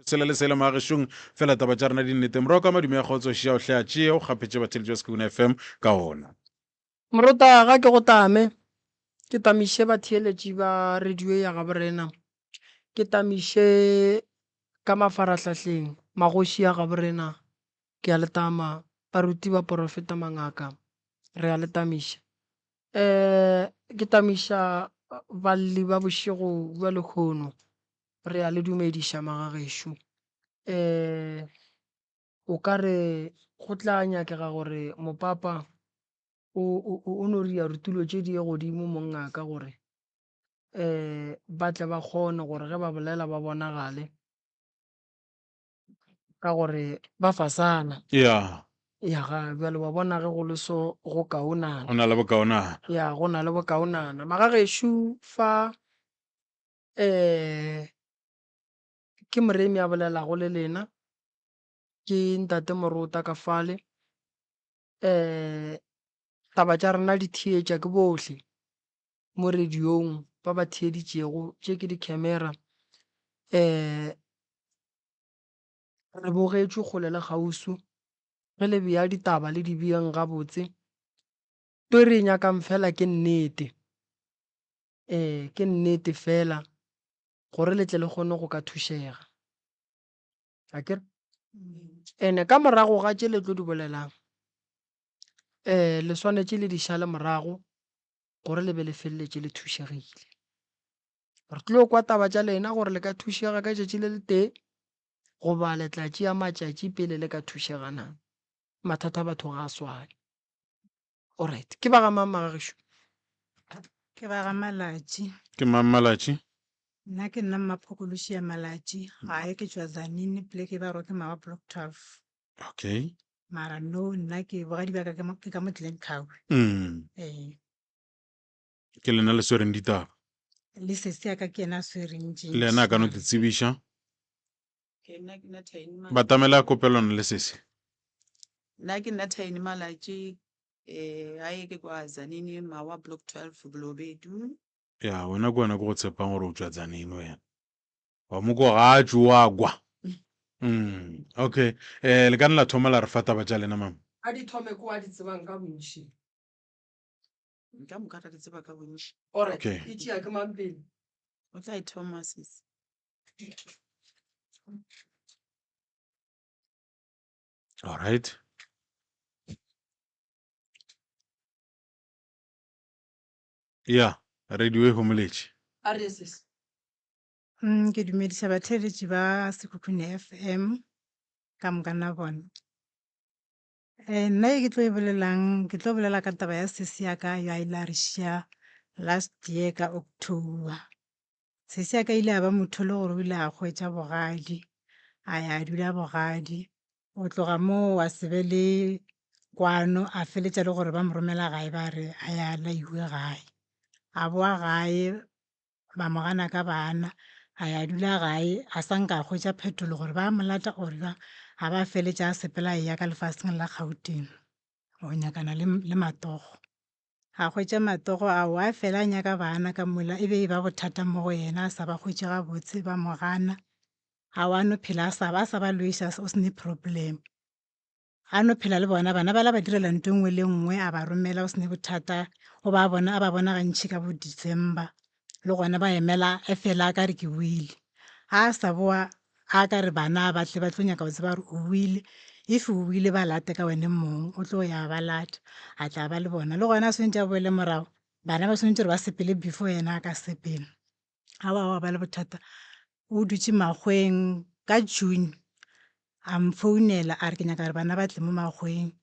Sela le sela magešong fela taba tša rena di nnete. Morwa ka madume a kgotso šia o hle a tšee o kgaphetše batheletši ba Sekhukhune FM ka ona. Morota ga ke go tame, ke tamiše batheeletši ba radio ya gaborena, ke tamiše ka mafarahlahleng magoši a gaborena, ke a le tama, baruti, baporofeta, mangaka, re a le tamiša. Um ke tamiša balli ba bošego bja lehono, re a le dumediša magagešo. Um o ka re go tla nyakega gore mopapa o, o, o no ria ditulo tše di ye godimo mongaka gore um ba tle ba kgone gore ge ba bolela ba bonagale ka gore ba fasana. Ya. Ya ga bjale wa bona ge go le so go kaonana. Go na le bokaonana. Ya go na le bokaonana. Magagešo fa um ke Moremi a bolelago le lena, ke Ntate Morota ka fale. Um taba tša rena di theetša ke bohle mo radiong ba ba theeditšego, tše ke di-camera. Um re bogetšwe kgole le kgauswi, ge le bea ditaba le di beeng gabotse. Nto e re e nyakang fela ke nnete, ee ke nnete fela gore le tle le kgone go ka thušega. Akere? Ene ka morago ga tše le tlo di bolelang, um le swanetše le di šale morago gore le be le feleletše le thušegile. Re tlo kwa taba tša lena gore le ka thušega ka tšatši le letee goba le tla tšea matšatši pele le ka thušega na. Mathata a batho ga a swane. Alright, ke ba ga mang magagešo? Ke ba ga Malatši. Ke mang Malatši? Nna ke nna Mmaphokološi ya Malatši. Gae ke tšwa Tzaneen, pleke e ba rego ke Mawa Block 12. Okay. Mara no nna ke bogadi bja ka ke mo- ke ka mo Glencoe. Mm. Ee. Ke lena le swereng ditaba. Le sesi ya ka ke yena a swereng tše. Le yena a ka no te tsebiša. Ke nna ke nna Thaini Malatši. Batamela kopelwana le sesi. Nna ke nna Thaini Malatši eh hae ke kwa Tzaneen Mawa Block 12 Bolobedu. Ya wena ke wena ke go tshepang gore o tšwa Tzaneen wena. Wa mo kwa ga a tšwe wa kwa. Mm, okay. Eh le ka nna la thoma la re fa taba tša lena mama. A di thome ko a di tsebang ka bontši. Ka moka ra di tseba ka bontši. Alright, Okay. e tšea ke mang pele? O tla e thoma sesi. All right. Ya, radio e homoletše. A re sesi. Mm, ke dumediša batheeletši ba Sekhukhune FM ka moka na bona. Eh, nna e ke tlo e bolelang, ke tlo bolela ka taba ya sesi ya ka ya ile a re šia last year ka October. Sesi ya ka ile a ba motho le gore o ile a hwetša bogadi, a ya a dula bogadi. Go tloga moo a se be le kwano, a feletša le gore ba mo romela gae ba re a ye a laiwe gae. A boa gae ba mo gana ka bana, a ya dula gae a sa nka a hwetša phetolo gore ba mo lata or jwang, a ba feletša a sepela a eya ka lefaseng la Gauteng go nyakana le matsogo. A hwetša matsogo ao, a fela a nyaka bana ka mola, e be e ba bothata mo go yena, a sa ba hwetše gabotse, ba mo gana. Ao a no phela a sa ba, a sa ba lweša, o se ne problem. A no phela le bona, bana bala ba direla nto e nngwe le nngwe, a ba romela o se ne bothata, o ba bona, a ba bona gantši ka bo December, le gona ba emela e fela a ka re ke boile. A sa boa a ka re bana a ba tle ba tlo nyaka go tseba gore o boile, if o boile ba late ka wene mong o tlo ya ba lata a tla ba le bona. Le gona a swanetše a boele morago bana ba swanetše gore ba sepele before yena a ka sepela. Aowa gwa ba le bothata o dutše makgoweng ka June a mfounela a re ke nyaka gore bana ba tle mo makgoweng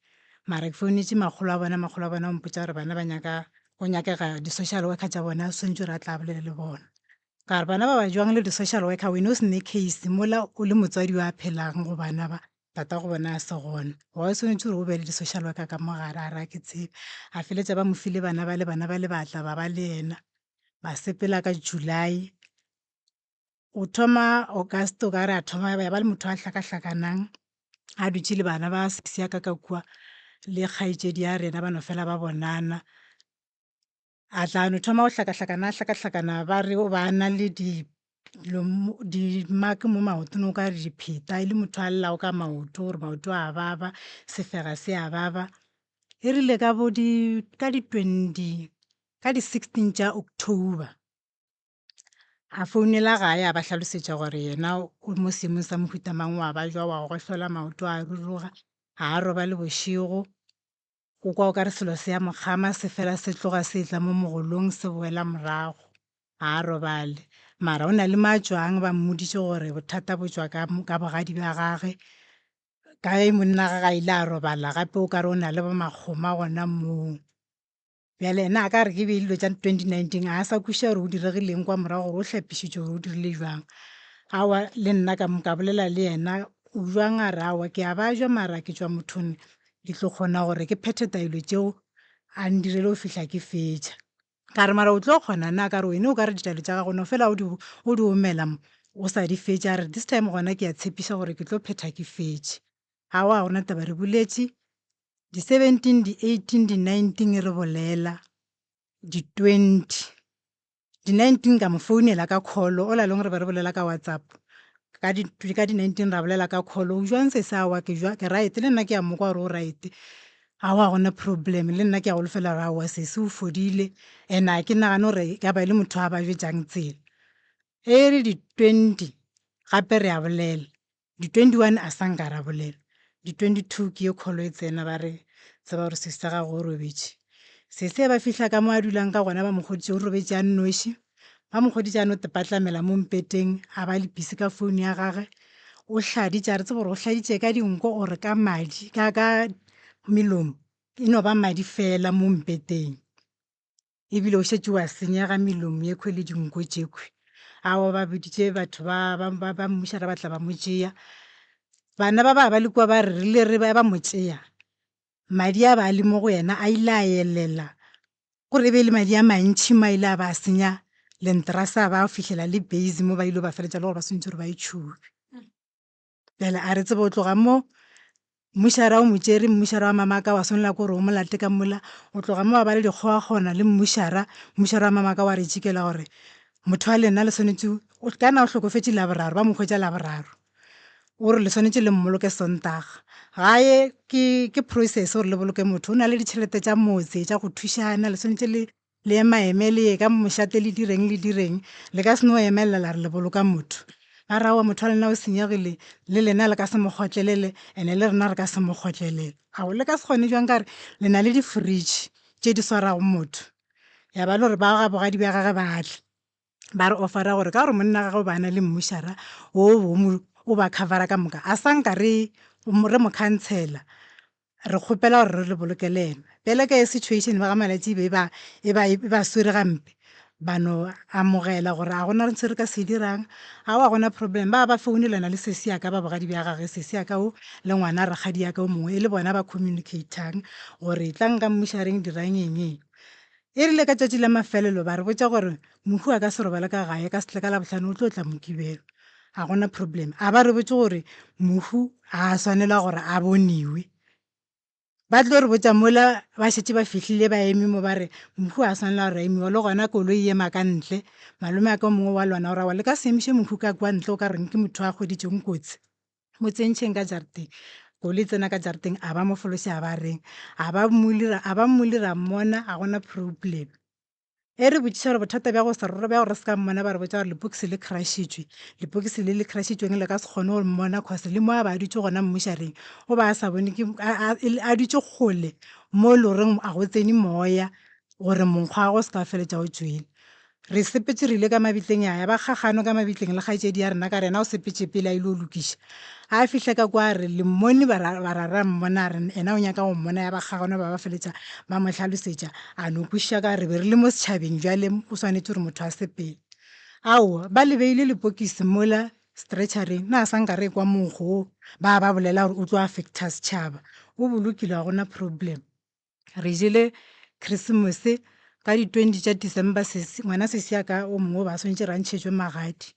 mara ke founetše makgolo a bona, makgolo a bona o mpotša gore bana ba nyaka go nyakega di-social worker tša bona swantše gore a tla bolele le bona. Ka re bana ba ba jwang le di-social worker wena o se ne case mola o le motswadi yo a phelang go bana ba tatago bona a se gona. Wa swanetše gore o be le di-social worker ka mo gare a re ga ke tsebe. A feletša ba mo file bana bale, bana bale ba tla ba ba le yena ba sepela ka July. O thoma August o ka re a thoma ya ba le motho a hlakahlakanang a dutše le bana ba sesi ya ka ka kua le kgaetšedi ya rena ba no fela ba bonana. A tla no thoma go hlakahlakana a hlakahlakana ba re o ba na le di. Dilo di-mark mo maotong o ka re dipheta, e le motho a llago ka maoto gore maoto a baba, sefega se a baba. E rile ka bo di, ka di twenty, ka di sixteen tša October, a founela gae a ba hlalosetša gore yena o mo seemong sa mohuta mang, o a bajwa, o a gohlola, maoto a ruruga, ga a robale bošego. O kwa o ka re selo se a mo kgama, se fela se tloga se etla mo mogolong se boela morago. Ga a robale. Mara o na le mo a tšwang, ba mmoditše gore bothata bo tšwa ka, ka bogadi bja gage. Ka ge monna gage a ile a robala gape o ka re o na le bo makgoma gona moo. Bjale yena a ka re ke be dilo tša 2019 a sa kwešiša gore go diregile eng kwa morago gore o hlapišitšwe gore o dirile bjang. Aowa le nna ka ka bolela le yena o bjang a re aowa ke a bajwa mara ke tšwa mothong ke tlo kgona gore ke phethe taelo tšeo a ndirele go fihla ke fetša. Ka re mara o tlo kgona na ka re wena o ka re ditaelo tša gago no fela o di o di omela o sa di fetše a re this time gona ke a tshepiša gore ke tlo phetha ke fetše. Aowa ga gona taba re boletše Di 17, di 18, di 19 re bolela, di 20. Di 19 ka mo founela ka call, all along re be re bolela ka WhatsApp. Ka di ka di 19 ra bolela ka call, o jwang sesi aowa ke jwa ke right le nna ke a mo kwa gore o right. Aowa ga gona problem le nna ke a holofela gore aowa sesi o fodile and ga ke nagane gore e ka ba e le motho a ba jwetšang tsela. E re di 20 gape re a bolela. Di 21 a sa nka ra bolela. Di 22 ke ye kholo e tsena ba re tseba gore sesi sa gago o robetše. Sesi ge ba fihla ka mo a dulang ka gona ba mo hweditše o robetše a nnoši. Ba mo hweditše a no tepatlamela mo mpeteng a ba le busy ka phone ya gage. O hladitše a re tsebe gore o hladitše ka dinko or ka madi ka ka melomo e no ba madi fela mo mpeteng. Ebile o šetše wa senyega melomo yekhwe le dinko tšekhwe. Aowa ba biditše batho ba, ba, ba, ba mmušara ba tla ba mo tšea. Bana ba ba ba le kua ba re rile re ba mo tšea, madi a ba a le mo go yena a ile a elela, kore e be e le madi a mantši mo a ile a ba a senya lenterase a ba a fihlela le base mo ba ile ba feletša le gore ba swanetše gore ba e tšhube. Bjale a re tsebe o tloga mo, mmušara o mo tšere, mmušara wa mamaka wa swanela ke gore o mo late ka mola. O tloga mo wa ba le dikgogakgona le mmušara, mmušara wa mamaka wa re tšikela gore motho wa lena le swanetše, kana o hlokofetše Laboraro, ba mo hwetša Laboraro. O re le swanetše le mmoloke Sontaga. Gae ke ke process gore le boloke motho, o na le ditšhelete tša motse tša go thušana, le swanetše le Le emaeme le ye ka mošate le direng le direng, le ka se no emelela la re le boloka motho. Ba re aowa motho wa lena o senyegile, le lena le ka se mo kgotlelele ene le rena re ka se mo kgotlelele. Ao le ka se kgone bjang ka re le na le di-fridge tše di swarago motho. Ya ba le gore ba ga bogadi bja gage ba tla ba re offera gore ka gore monna gagwe o be a na le mmušara wo o mo o ba covera ka moka a sa nka re re mo khansela Re kgopela gore re le bolokele yena. Bjale ka ge situation ba ga Malatji e be e ba, e ba, e ba swere gampe, ba no amogela gore ga gona se re ka se dirang, aowa ga gona problem. Ba ba founelana le sesi ya ka ba bogadi bja gage, sesi ya ka o le ngwana rakgadi ya ka o mongwe, e le bona ba communicate-ang gore etlang ka mmušareng dirang eng eng. E rile ka tšatši la mafelelo ba re botša gore mohu a ka se robale ka gae, ka se tle ka Labohlano o tlo tla Mokibelo. Ga gona problem. A ba re botše gore mohu ga a swanela gore a boniwe. Ba tlo re botša mola ba šetše ba fihlile ba eme mo ba re mohu ga a swanela gore a emiwe, le gona koloi e ema ka ntle. Malome a ka o mongwe wa lwana o re aowa le ka se emiše mohu ka kwa ntle o ka reng ke motho a hweditšeng kotsi. Mo tsentšheng ka jarateng. Koloi e tsena ka jarateng a ba mo fološa a ba reng. A ba mmule, a ba mmule ra mmona ga gona problem. Ge re botšiša gore bothata bja go se bja gore re se ka mmona ba re botša gore lepokisi le crush-itšwe. Lepokisi le le crush-itšweng le ka se kgone go mmona cause le mo a ba a dutše gona mmušareng o ba a sa bone ke a dutše kgole mo e le goreng ga go tsene moya gore monkgo wa gagwe o se ka wa feleletša o tšwele. Re sepetše re ile ka mabitleng ya ya ba kgakgano ka mabitleng le kgaetšedi ya rena ka re yena o sepetše pele a ile go lokiša. A fihla ka kwa a re le mmone ba ra ba ra ra mmona a re yena o nyaka go mmona ya ba kgagano ba ba feletša ba mo hlalosetša a no kwešiša ka re be re le mo setšhabeng bjale o swanetše gore motho a sepele. Aowa ba le beile lepokisi mola stretchereng na sa nka re ekwa monkgo wo ba ba bolela gore o tlo affecta setšhaba o bolokile ga gona problem. Re jele Christmas ka di 20 tša December sesi ngwana sesi ya ka o mongwe o ba swanetše re a ntšhetšwe magadi.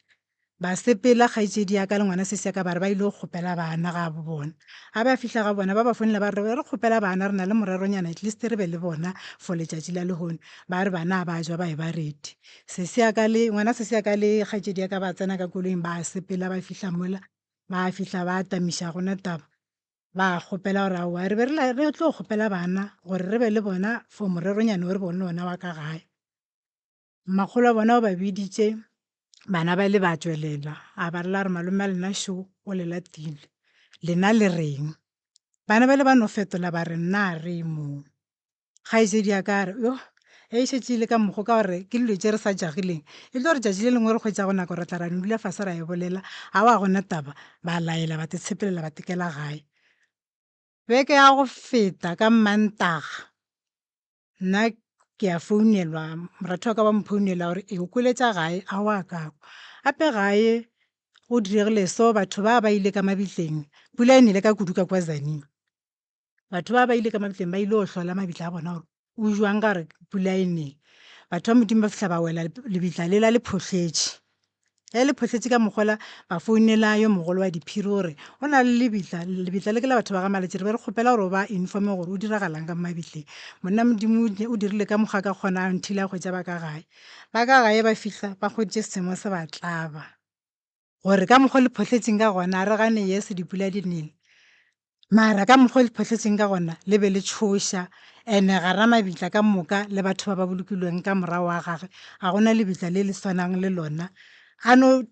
Ba sepela, kgaetšedi ya ka le ngwana sesi ya ka ba re ba ile go kgopela bana ga bo bona. Ga ba fihla ga bona ba ba founela ba re re kgopela bana re na le moreronyana at least re be le bona for letšatši la lehono. Ba re bana ga ba jwa ba e ba ready. Sesi ya ka le ngwana sesi ya ka le kgaetšedi ya ka ba tsena ka koloing ba sepela ba fihla mola ba fihla ba atamiša gona taba. Ba kgopela gore aowa re be re re tlo kgopela bana gore re be le bona for moreronyana o re bone ona wa ka gae. Makgolo wa bona o ba biditše, bana ba ile ba tšwelela, a ba rela a re malome a lena šo o le latile, lena le reng? Bana bale ba no fetola ba re nna a re ye moo. Kgaetšedi ya ka a re yoh ge e šetše e le ka mokgo ka gore ke dilo tše re sa jagileng, e tlo re tšatši le lengwe re hwetšago nako ra tla ra no dula fase ra e bolela, aowa ga gona taba, ba laela ba te tshepelela ba tekela gae. Beke ya go feta ka Mantaga Nna ke a founelwa, moratho wa ka wa mphounela gore e o kwele tša gae, aowa a ka kwa. Gape gae go diregile so batho ba ba ile ka mabitleng, pula e nele ka kudu ka kwa Tzaneen. Batho ba ba ile ka mabitleng ba ile go hlola mabitla a bona gore o jwang ka gore pula e nele. Batho ba Modimo ba fihla ba wela lebitla lela le phohletše. Ge le phohletše ka mokgwa ba founela yo mogolo wa diphiri gore go na le lebitla, lebitla le ke la batho ba ga Malatši, re be re kgopela gore o ba informe gore o diragalang ka mo mabitleng. Monna Modimo o dirile ka mokgwa a ka kgona until a hwetša ba ka gae. Ba ka gae ba fihla ba hweditše seemo se ba tlaba. Gore ka mokgwa o le phohletšeng ka gona, a re gane yes dipula di nele, mara ka mokgwa o le phohletšeng ka gona le be le tšhoša and-e gara mabitla ka moka le batho ba ba bolokilweng ka morago ga gage ga gona lebitla le le swanang le lona. A no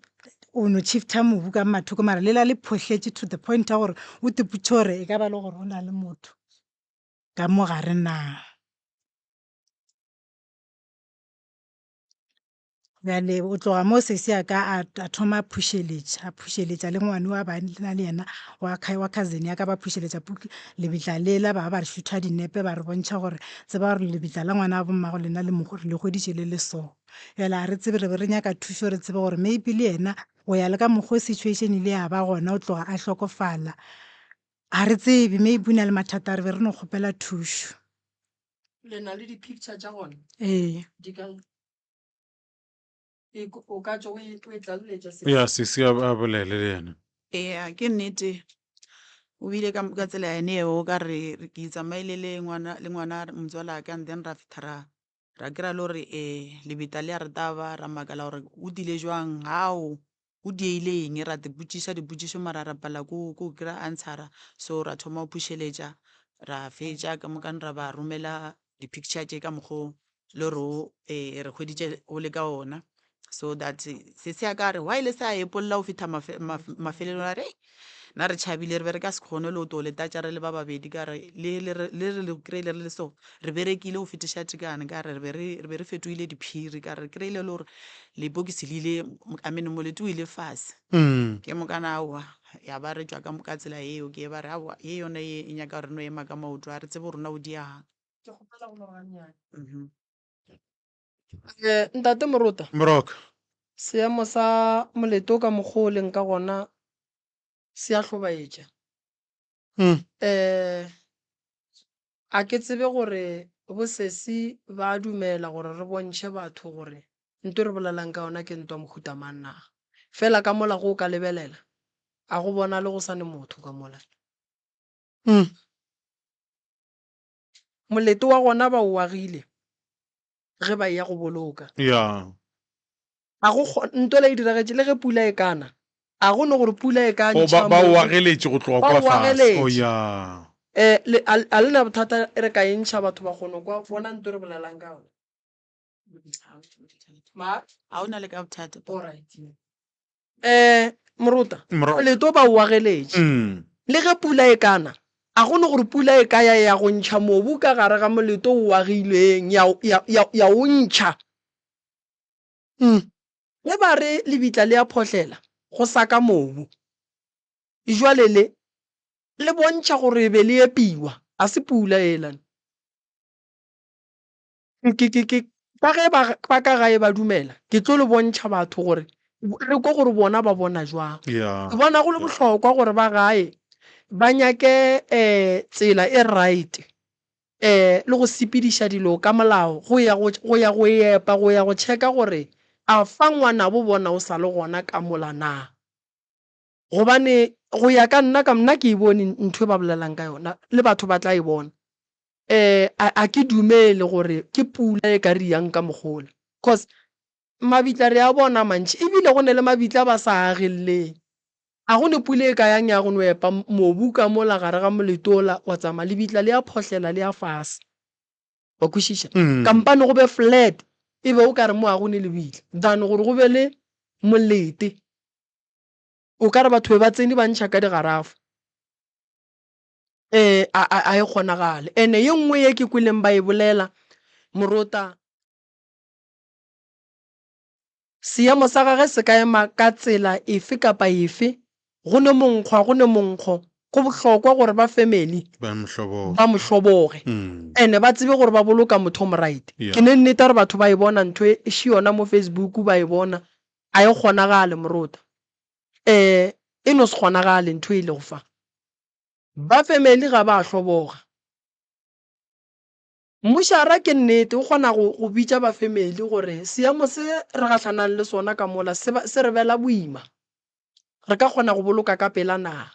o no shifter mobu ka mathoko mara lela le phohletše to the point ya gore o tipotše gore e ka ba le gore go na le motho ka mo gare na. Bjale o tloga moo sesi a ka a thoma a phušeletša, a phušeletša le ngwane wa ba na le yena wa wa cousin ya ka ba phušeletša lebitla lela ba ba re šutha dinepe ba re bontšha gore tseba gore lebitla la ngwana wa bo mmago lena le re le hweditše le le so. Bjale ga re tsebe re be re nyaka thušo re tsebe gore maybe le yena go ya le ka mokgo situation e ile ya ba gona o tloga a hlokofala, ga re tsebe maybe o na le mathata re be re no kgopela thušo. Le na le di-picture tša gona? Ee. Di kae? E, o ka tšwa o e, o e tlaleletša se. Ya, sesi a, a bolele le yena. Eya, ke nnete. O bile ka, ka tsela yane eo ka re re ke itsamaile le ngwana le ngwana motswalaka and then ra fihla ra ra kry-a le gore lebitla le a re taba ra makala gore o tlile jwang, how, go dieile eng, ra ipotšiša dipotšišo mara ra palelwa ke go kry-a answer-a. So ra thoma go phušeletša ra fetša ka mokane ra ba romela di-picture tše ka mokgo le gore re hweditše go le ka ona. So that sesi a ka re why le sa epolla go fihla mafelelong a re hei nna re tšhabile re be re ka se kgone le go tlo le tatša re le ba babedi ka re le le re le kry-ile re le so re berekile go fetiša tekano ka re re be re fetogile diphiri ka re re kry-ile le gore lepokisi le ile I mean molete o ile fase. Ke mokana aowa ya ba re tšwa ka ka tsela yeo ke ba re aowa ye yona ye e nyaka gore re no ema ka maoto a re tsebe gore na o diegang. Ke kgopela go no gannyane. Ntate Morota. Moroka. Seemo sa molete o ka mokgo o leng ka gona se a hlobaetša. A ke tsebe gore bosesi ba a dumela gore re bontšhe batho gore nto e re bolelang ka yona ke ntwa mohuta mang na. Fela ka mola ge o ka lebelela, a go bonale go sa ne motho ka mola. Molete wa gona ba o agile ge ba eya go boloka. Ya. A go kgo, nto la e diragetše le ge pula e ka na. A go no gore pula e ka Oh, ntšha ba, ba o mobu. ageletše go tloga Ba kwa o fase. Oh, ageletše. ya. Eh, le, a, a le na bothata re ka e ntšha batho ba kgone kwa bona nto re bolelang ka yona? Ma? Ga o na le ka bothata. Alright. Eh, Morota, Moro. moleto ba o ageletše. Le ge pula e ka na, a go no gore pula e ka ya ya go ntšha mobu ka gare ga moleto o agilweng, ya, ya, ya, ya o ntšha. Ge ba re lebitla le a phohlela, go sa ka mobu. Jwale le, le bontšha gore e be le epiwa, a se pula ela. Ke, ke, ke, ka ge ba, ba ka gae ba dumela, ke tlo le bontšha batho gore re ko gore bona ba bona jwang. Yeah. Ke bona go le bohlokwa gore ba gae ba nyake um tsela e right um le go sepediša dilo ka molao go ya go, go ya go epa, go ya go checka gore A fa ngwanabo bona o sa le gona ka mola na? Gobane go ya ka nna, ka nna ke e bone ntho e ba bolelang ka yona, le batho ba tla e bona. Um a, a ke dumele gore ke pula e ka riang ka mokgola. Cause mabitla re a bona a mantši, ebile go ne le mabitla a ba sa agelleng. A go ne pula e ka yang ya go no epa mobu ka mola gare ga molete ola wa tsamaya, lebitla le a phohlela le ya fase. Wa kwešiša? Kampane go be flat, e be o ka re mo ga go ne lebitla than gore go be le molete. O ka re batho be ba tsene ba ntšha ka digarafo. Eh, a, a, a e kgonagale. Ene ye nngwe ye ke kweleng ba e bolela, morota, Seemo sa gagwe se ka ema ka tsela efe kapa efe, go ne monkgo a go ne monkgo, go bohlokwa gore ba family Ba mo hloboge. ba mo hloboge and ba tsebe gore ba boloka motho o mo right. Yeah. Ke ne nnete gore batho ba e bona ntho e, še yona mo Facebook ba e bona, a e kgonagale morota. Eh, e no se kgonagale ntho e lego fa. Ba family ga ba hloboga. Mmušara ke nnete o kgona go, go bitša ba family gore seemo se re gahlanang le sona ka mola se, se re bela boima. Re ka kgona go boloka ka pela na?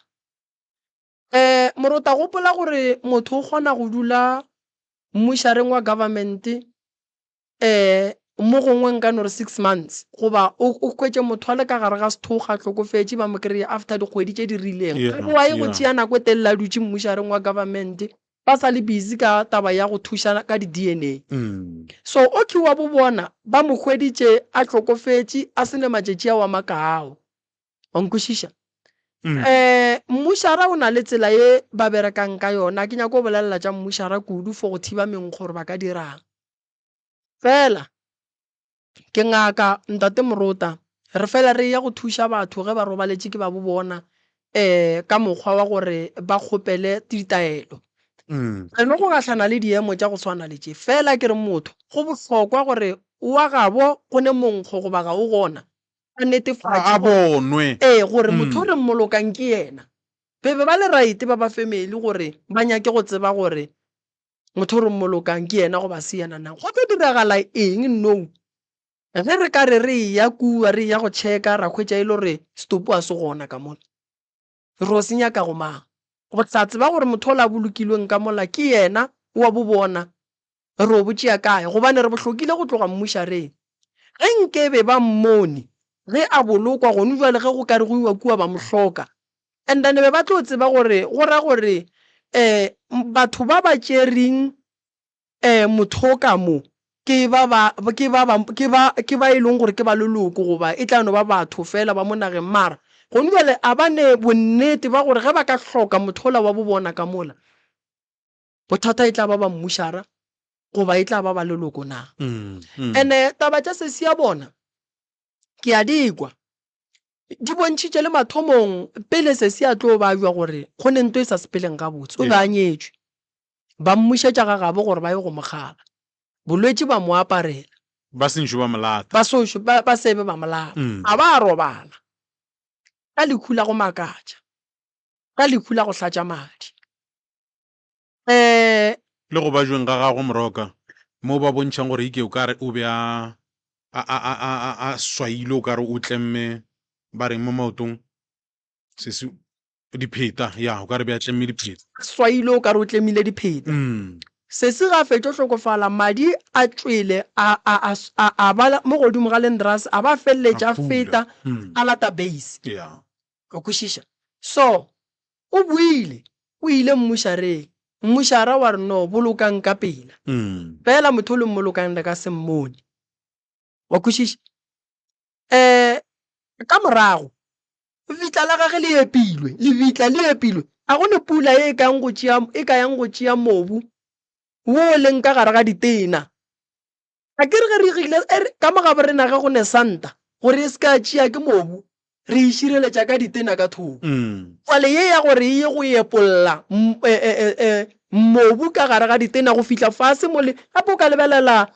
Um Morota gopola gore motho o kgona go dula mmušareng wa government um mo gongwe nka no re 6 months goba o o hwetše motho a le ka gare ga sethokgwa a hlokofetše ba mo kry-e after dikgwedi tše di rileng. Yeah, A boa e go yeah. tšea nako e telele a dutše mmušareng wa government ba sa le busy ka taba ya go thuša ka di-D_N_A. So Oki wa bo bona ba mo hweditše a hlokofetše a se ne matšatši ao a makaao. Wa nkwešiša? Um Mmušara o na le tsela ye ba berekang ka yona. Ga ke nyake go bolelela tša mmušara kudu for go thiba menkgo gore ba ka dirang. Fela ke ngaka Ntate Morota, re fela re eya go thuša batho ge ba robaletše ke ba bo bona um ka mokgwa wa gore ba kgopele ditaelo. Re no go gahlana le diemo tša go swana le tše. Fela ke re motho go bohlokwa gore wa gabo go ne monkgo goba ga o gona, a netefatše A gore bonwe. ee gore motho o re mmolokang ke yena. Be be ba le right ba ba family gore ba nyake go tseba gore Motho o re mmolokang ke yena goba se yena na? Go tlo diragala eng nou ge re ka re re eya kua re eya go checka ra hwetša e le gore setopo ga se gona ka mola? Re o se nyaka go mang? Bohlatse ba gore motho ola a bolokilweng ka mola ke yena wa bo bona re o bo tšea kae? Gobane re bo hlokile go tloga mmušareng. Ge nkebe ba mmone ge a bolokwa gonu bjale ge go ka re go iwa kua ba mo hloka, And then be ba tlo tseba gore go ra gore um batho ba ba tšereng um motho o ka mo ke ba ba ke ba ba ke ba ke ba e leng gore ke ba leloko goba e tla no ba batho fela ba mo nageng mara gone bjale a ba ne bonnete ba gore ge ba ka hloka motho ola wa bo bona ka mola bothata e tla ba ba mmušara goba e tla ba ba leloko na. And-e taba tša sesi ya bona ke a di kwa. Di bontšhitše le mathomong pele sesi a tlo babja gore go ne nto e sa sepeleng gabotse. O be a nyetšwe. Ba mmušetša ga gabo gore ba ye go mo kgala. Bolwetši ba mo aparela. Ba se nšo ba mo lata. Ba so ba, ba se be ba mo lata. A ba a robala ka lehu la go makatša, ka lehu la go hlatša madi. Um. Le go bajweng ga gagwe Moroka, mo ba bontšhang gore ike o ka re o be a, a, a, a, a, a, a swaile o ka re o tlemme, ba reng mo maotong, se se, dipheta, ya, o ka re be a tlemme dipheta. A swaile o ka re o tlemile dipheta. Sesi ga a fetšo hlokofala, madi a tšwele a, a, a, a, a ba mo godimo ga lendrase, a ba a feleletša a feta, a lata base. Ya. Wa kwešiša? So, O boile, o ile mmušareng. Mmušara wa re, No, bolokang ka pela. Fela motho o le mmolokang le ka se mmone. Wa kwešiša? Um, ka morago, lebitla la gage le epilwe, lebitla le epilwe. A go ne pula e kang go tšea, e ka yang go tšea mobu wo o leng ka gare ga ditena. A ke re ge re rile e re ka mo gabo rena ge go ne santa gore e se ka ya tšea ke mobu, re e šireletša ka ditena ka thoko. Jwale ye ya gore e ye go epolla mobu ka gare ga ditena go fihla fase mo le gape o ka lebelela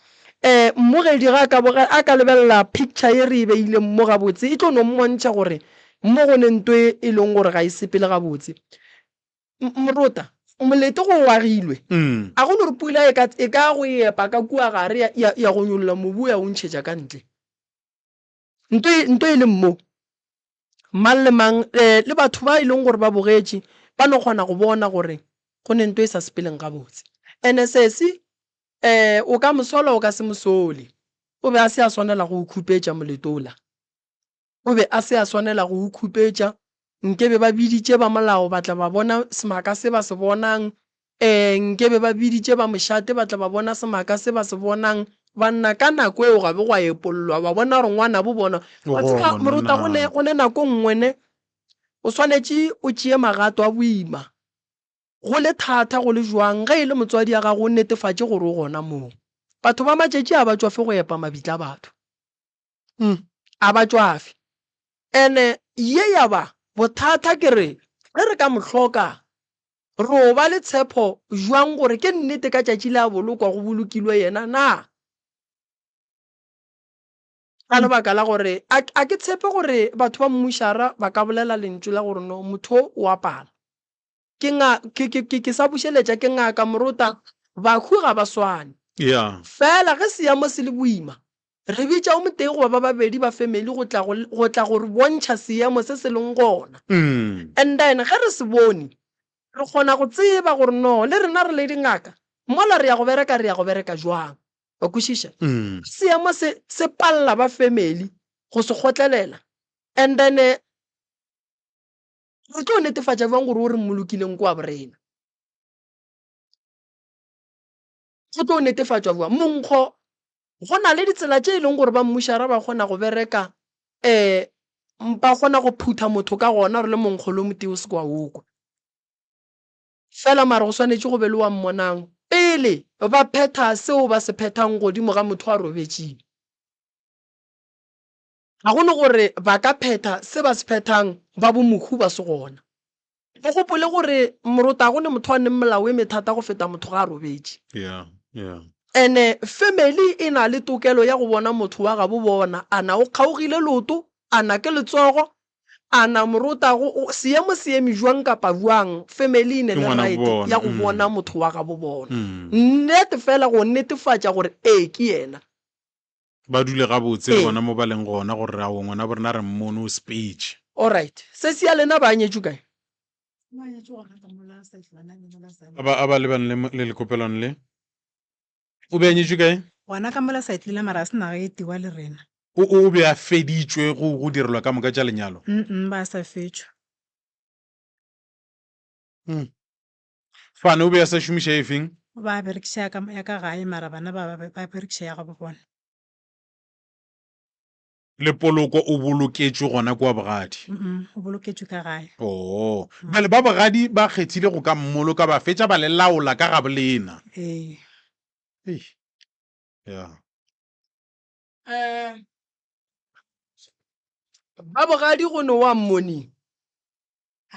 mmogedi ga a ka boge a ka lebelela picture ye re e beileng mo gabotse e tlo no mmontšha gore mo go ne nto e e leng gore ga e sepele gabotse. Morota, molete go o agilwe. A go no re pula e ka, e ka go epa ka kua gare ya, ya, ya go nyolla mobu ya o ntšhetša ka ntle. Nto e, nto e leng mo, mang le mang, eh, le batho ba e leng gore ba bogetše, ba no kgona go bona gore go ne nto e sa sepeleng gabotse. Ene sesi, eh, o ka mo sola o ka se mo sole, o be a se a swanela go o khupetša moleto ola. O be a se a swanela go o khupetša. Nkebe ba biditše ba molao ba tla ba bona semaka se ba se bonang. Ee, nkebe ba biditše ba mošate ba tla ba bona semaka se ba se bonang. Banna, ka nako eo ga be gwa epollwa, ba bona gore ngwanabo bona. O Wa tseba, gona morota, go ne, na? go ne nako nngwe ne, o swanetše o tšee magato a boima. Go le thata go le bjang, ge e le motswadi ya gago o netefatše gore o gona moo. Batho ba matšatši a ba tšwafe go epa mabitla a batho. Umm, a ba tšwafe. Ene ye ya ba bothata ke re ge re ka mo hloka ro ba le tshepo bjang gore ke nnete ka tšatši le a bolokwa go bolokilwe yena na? Ka lebaka la gore a, a ke tshepe gore batho ba mmušara ba ka bolela lentšu la gore no motho o o a pala. Ke nga, ke, ke, ke, ke sa bušeletša ke ngaka morota, bahu ga ba swane. Yeah. Fela ge seemo se le boima, re bitša o motee goba ba babedi ba family go tla go, go tla go re bontšha seemo se se leng gona. And then ge re se bone, re kgona go tseba gore no, le rena re le dingaka, mola re ya go bereka, re ya go bereka jwang. Wa kwešiša? Seemo se, se palela ba family go se kgotlelela. And then Re tlo netefatša bjang gore o re mmolokileng ke wa borena? Go tlo netefatšwa bjang? Monkgo, go na le ditsela tše e leng gore ba mmušara ba kgona go bereka um ba kgona go phutha motho ka gona gore le monkgo le o motee o se ke wa o kwa. Fela mara go swanetše go be le wa mmonang pele ba phetha seo ba se phethang godimo ga motho a robetšeng. Ga go no gore ba ka phetha se ba se phethang ba bo mohu ba se gona. O gopole gore morota ga go ne motho a neng melao e methata go feta motho ga a robetše. Yeah, yeah. Ene family e na le tokelo ya go bona motho wa gabo bona a na o kgaogile leoto, a na ke letsogo, a na morota go seemo se eme jwang kapa bjang, family e ne Ke le ngwana right bona. ya go bona motho wa gabo bona. Mm. Nnete fela go netefatša gore ee ke yena. Ba dule gabotse le Ee. bona mo ba leng gona gore aowa ngwana bo rena re mmone o sepetše. Alright. Sesi ya lena ba nyetšwe kae? A ba a ba lebane le le lekopelwane le. O be a nyetšwe kae? Gona ka mola Saitlile mara a se na ge e tiwa le rena. O o be a feditšwe go go direlwa ka moka tša lenyalo? Mm ba sa fetšwa. Mm. Fane o be a sa šomiša e feng? Ba berekiša ya ka, ya ka gae mara bana ba ba ba berekiša ya gabo bona. Le poloko o boloketšwe gona kua bogadi? Mm, o boloketšwe ka gae. Oo. Bjale ba bogadi ba kgethile go ka mmoloka ba fetša ba le laola ka gabo lena. Ee. Eish. Ya. Eh, ba bogadi go ne wa mmoni.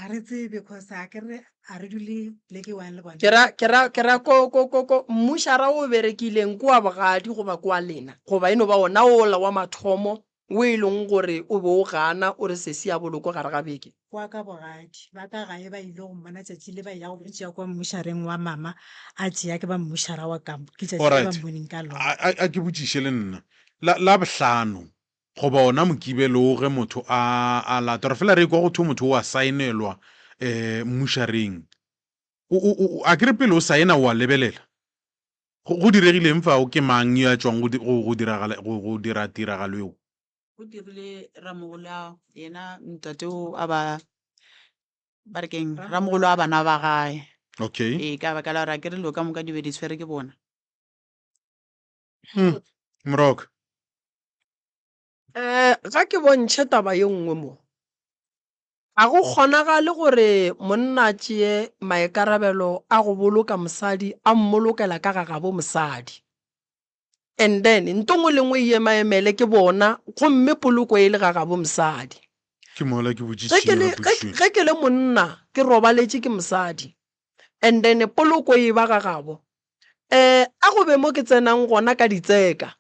A re tsebe cause a ke re a re dule pleke e one le bona. Ke ra, ke ra, ke ra ko, ko, ko, ko mmušara o berekileng ke wa bogadi goba ke wa lena, goba e no ba wona wola wa mathomo wo e leng gore o be o gana o re sesi a bolokwe gare ga beke. Kwa ka bogadi, ba ka gae ba ile go mmona tšatši le ba eya go mo tšea kwa mmušareng wa mama a tšea ke ba mmušara wa ka, ke tšatši le ba Alright, mmoneng ka lona. a, a, a ke botšiše le nna. La, Labohlano Goba ona mokibelo wo ge motho a, a lata, re fela re ekwa go thwe motho o a saenelwa um mmušareng. O, o, o, a ke re pele o saena o a lebelela? Go, go diregile eng fao? Ke mang yo a tšwang go, go, go diragala, go, go dira tiragalo eo? Go dirile ramogolo yena ntate o a ba, ba re keng, ramogolo wa bana ba gae. Okay. Ee, ka baka la gore a ke re dilo ka moka di be di tshwere ke bona. Hmm. Moroka. Eh, ga ke bontšhe taba ye nngwe mo. Ga go kgonagale gore monna a tšee maikarabelo a go boloka mosadi a mmolokela ka ga gabo mosadi. And then nto nngwe le nngwe e emaemele ke bona gomme poloko e le ga gabo mosadi. Ke mola ke Ge ke botšišitše le yona ge potšišo. ge ke le monna ke robaletše ke mosadi and then poloko e ba ga gabo eh a go be mo ke tsenang gona ka ditseka.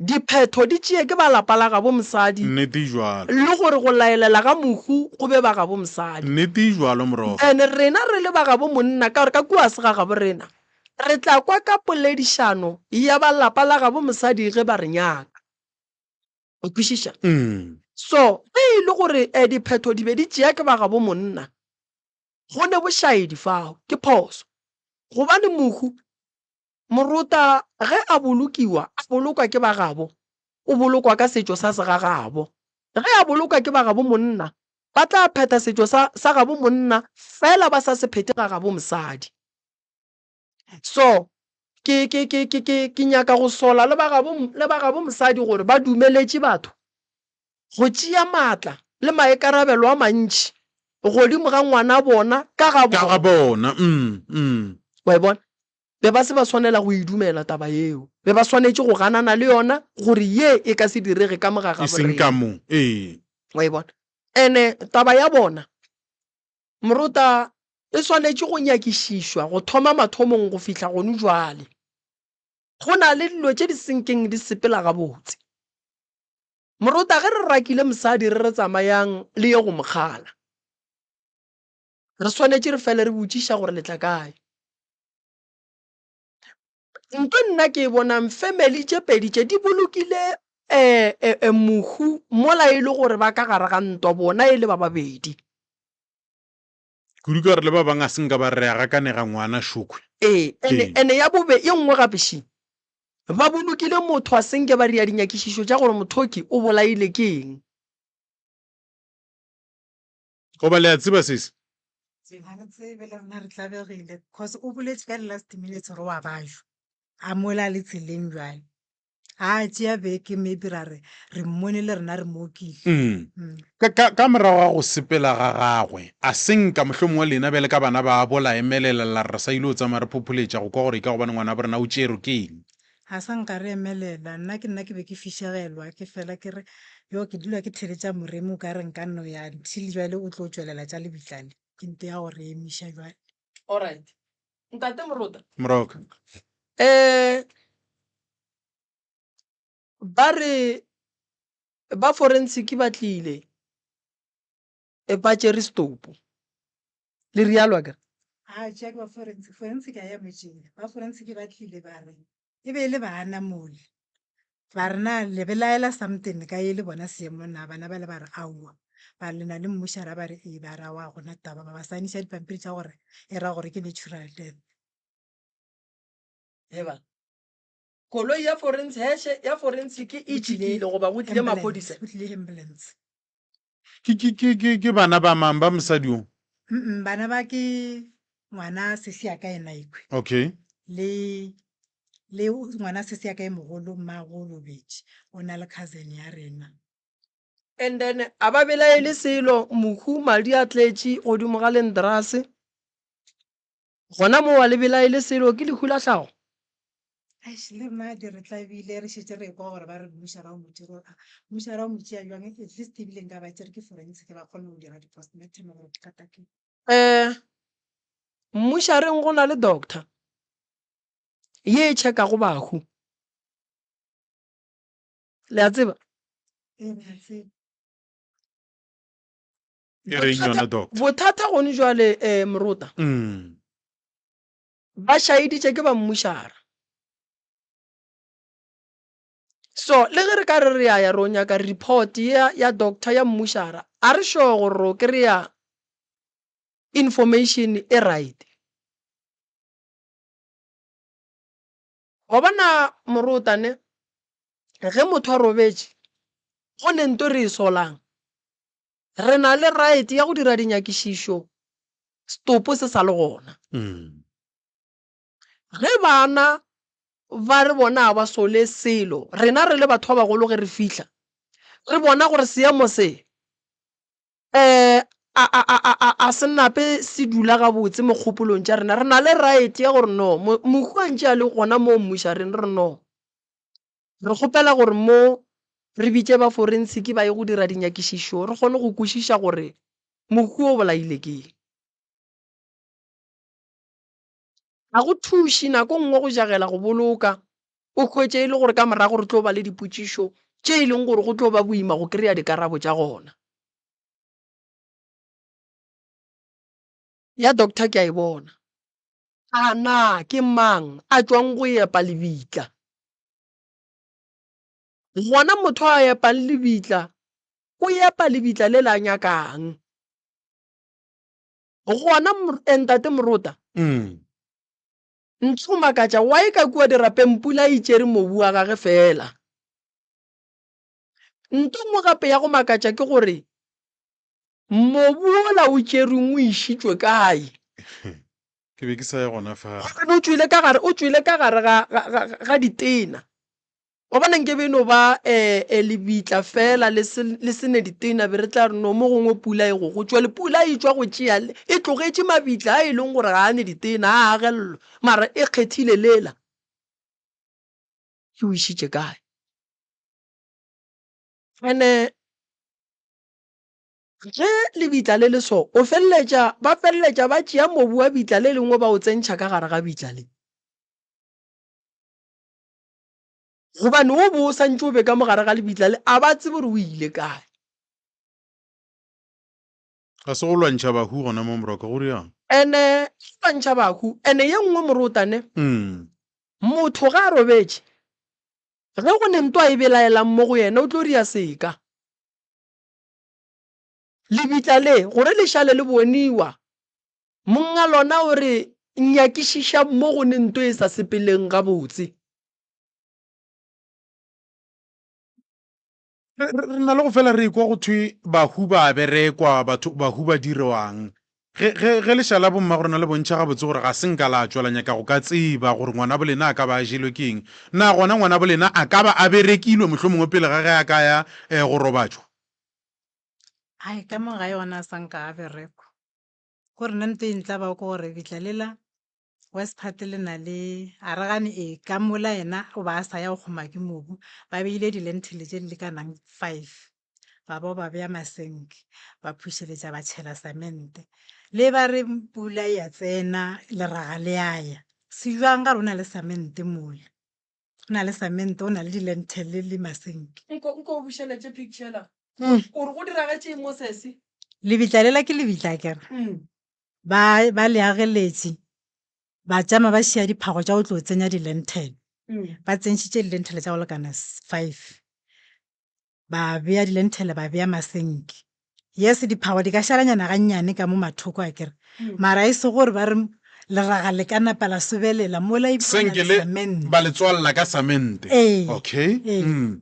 Diphetho di tšee ke ba lapa la gabo mosadi. Nnete e jwalo. Le gore go laelela ga mohu go be ba gabo mosadi. Nnete e jwalo Morogo. Then rena re le ba gabo monna, ka gore ka kua se ga gabo rena, re tla kwa ka poledišano ya ba lapa la gabo mosadi ge ba re nyaka. O kwešiša? So ge e le gore um diphetho di be di tšea ke ba gabo monna, go ne bošaedi fao, ke phoso. Gobane mohu, morota ge a bolokiwa, a bolokwa ke ba gabo, o bolokwa ka setšo sa segagabo. Ge a bolokwa ke ba gabo monna, ba tla phetha setšo sa, sa gabo monna fela ba sa se phethe ga gabo mosadi. So ke, ke, ke, ke, ke, ke nyaka go sola le ba gabo, le ba gabo mosadi gore ba dumeletše batho go tšea maatla le maikarabelo a mantši godimo ga ngwana bona ka ga Ka ga bona. bona. Mm, mm. Wa e bona? Be ba se ba swanela go e dumela taba yeo. Be ba swanetše go ganana le yona gore ye e ka se direge ka mo ga E gabo seng ka rena. mo. Ee. Wa e bona? Ene taba ya bona Morota e swanetše go nyakišišwa go thoma mathomong go fihla gonu jwale. Go na le dilo tše di senkeng di sepela gabotse. Morota ge re rakile mosadi re re tsamayang le ye go mo kgala. Re swanetše re fele re botšiša gore le tla kae. Nto nna ke e bonang family tše pedi tše di bolokile mohu mola e le gore ba ka gare ga ntwa bona e le ba babedi. Kudu ka gore le ba bang a se nka ba re re a gakanega ngwana šokhwe. Ee, ene Ee. ene ya bobe ye nngwe gape še, ba bolokile motho a se nke ba dira dinyakišišo tša gore mothoki o bolaile ke eng. Goba le a tseba sesi? Ga re tsebe le rena re tlabegile cause o boletše ka di-last minutes gore wa bajwa a mola a le tseleng bjale. A tšea beke maybe ra re re mmone le rena re mo okile. Mm. Ka, ka, ka morago ga go sepela ga gagwe, a senka mohlomongwe lena bjale ka bana babo la emelela la re re sa ile go tsamaya re phopholetša go kwa gore e ka gobane ngwanabo rena o tšerwe ke eng. Ga sa nka re emelela, nna ke nna ke be ke fišegelwa ke fela ke re yo ke dula ke theletša Moremi o ka re nka no ya until jwale o tlo tšwelela tša lebitla le, ke nto ya go re emiša jwale. Alright. Ntate Morota. Moroka. Eh ba re ba forensic ba tlile ba tšere setopo. Le rialo akere? A tšea ke ba forensic, forensic a ya motšea. Ba forensic ba tlile ba re e be e le bana mole. Ba re na le belaela something ka e le bona seemo na? Bana bale ba re aowa. Ba re le na le mmušara ba re ee, ba re aowa ga gona taba. Ba ba saeniša dipampiri tša gore e ra gore ke natural death. Hee bana, koloi ya forensic, heše ya forensic e tšikile goba go tlile maphodisa? Go tlile ambulance. Ke, ke, ke, ke, ke bana ba mang ba mosadi o? Mm, bana ba ke ngwana sesi ya ka ena ekhwe. Okay. Le le ngwana sesi ya ka e mogolo mmago o robetše, o na le cousin ya rena. And then a ba belaele selo, mohu madi a tletše godimo ga lendrase. Gona moo a le belaele selo, ke lehu la tlhago. Eish, le rena di re tlabile re šetše re ekwa gore ba re mmušara o mo tšere, a mmušara o mo tšea bjang, at least ebile nka ba tšere ke forensic ba kgone go dira di-postmortem gore bothata ke. Um mmušareng go na le doctor ye e checkago bahu, le a tseba? Ee, re a tseba. E reng yona doctor? Bothata gone jwale um Morota. Mm. Ba šaeditše ke ba mmušara. So le ge re ka re re a ya ro nyaka report ya ya doctor ya mmušara, a re sure gore ro kry-a information e right. Wa bona Morota ne, ge motho a robetše go ne nto re e solang. Re na le right ya go dira dinyakišišo setopo se sa le gona. Ge bana ba re bona ga ba sole selo, rena re le batho ba bagolo ge re fihla re bona gore seemo se um a se nape se dula gabotse mo kgopolong tša rena, re na le right ya gore no mohu a ntše a le gona mo mmušareng re re no. Re kgopela gore mo re bitše ba forensiki ba ye go dira dinyakišišo re kgone go kwešiša gore mohu o bolaile ke eng. Ga go thuše nako nngwe go jagela go boloka, o hwetše e le gore ka morago re tlo ba le dipotšišo tše e leng gore go tlo ba boima go kry-a dikarabo tša gona. Ya doctor ke a e bona. A na ke mang a tšwang go epa lebitla? Gona motho a epang lebitla o epa lebitla le le a nyakang. Gona ntate Morota, ntle go makatša why ka kua dirapeng pula e tšere mobu wa gage fela. Nto nngwe gape ya go makatša ke gore mobu wola o tšerweng o išitšwe kae? Ke be ke sa ye gona fa. Gobane o tšwile ka gare, o tšwile ka gare ga, ga, ga, ga ditena. Wa bona nke be e no ba um lebitla fela le se, le se ne ditena be re tla re no mo gongwe pula e go go tšwa le pula e tšwa go tšea e tlogetše mabitla a e leng gore ga a ne ditena a agellwa mara e kgethile lela e o išitše kae? Ene ge lebitla le le so o feleletša ba feleletša ba tšea mobu wa bitla le lengwe ba o tsentšha ka gare ga bitla le. Gobane o bo o sa ntše o be ka mo gare ga lebitla le, a ba tsebe gore o ile kae. Ga se go lwantšha bahu gona mo Moroka, go riang? Ene go lwantšha bahu. Ene ye nngwe morota ne, motho ge a robetše, ge go ne nto a e belaelang mo go yena, o tlo ria seka. Lebitla le, gore le šale le boniwa, Monga lona o re, Nyakišiša mo go ne nto e sa sepeleng gabotse. Re, re, re na le go fela re ekwa go thwe bahu ba a berekwa, batho, bahu ba dirwang. Ge, ge, ge lešala bommagorena le bontšha gabotse gore ga se nka la tšwa la nyaka go ka tseba gore ngwanabolena a ka ba a jelwe ke eng, na gona ngwanabolena a ka ba a berekilwe mohlomongwe pele ga ge a ka ya eh, go robatšwa? Ai, ka mo gae gona a sa nka a berekwa. Ko re nna nto e ntlabago ke gore bitla lela West Part le na le a re gane ee ka mola yena o ba a sa ya go kgoma ke mobu ba beile di-lentil tše di lekanang five ba bo ba bea masenke ba phušeletša ba tšhela samente le ba re pula ya tsena leraga le a ya se jwang ka re o na le samente mola o na le samente o na le di-lentil le masenke. Nko nko o bušeletše picture yela. O re go diragetše eng mo sesi? Lebitla lela ke lebitla akere. Ba ba le ageletše ba tšama ba šia diphago tša go tlo tsenya di-lentil. Ba tsentšhitše di-lentil tša go lekana five. Ba bea di-lentil ba bea masenke. Yes diphago di ka šalanyana gannyane ka mo mathoko akere. Mara e se gore ba re leraga le ka napa la sobelela mola ebile o na Senke le le samente. ba le tswalela ka samente. Ee. Okay. Ee. Mm.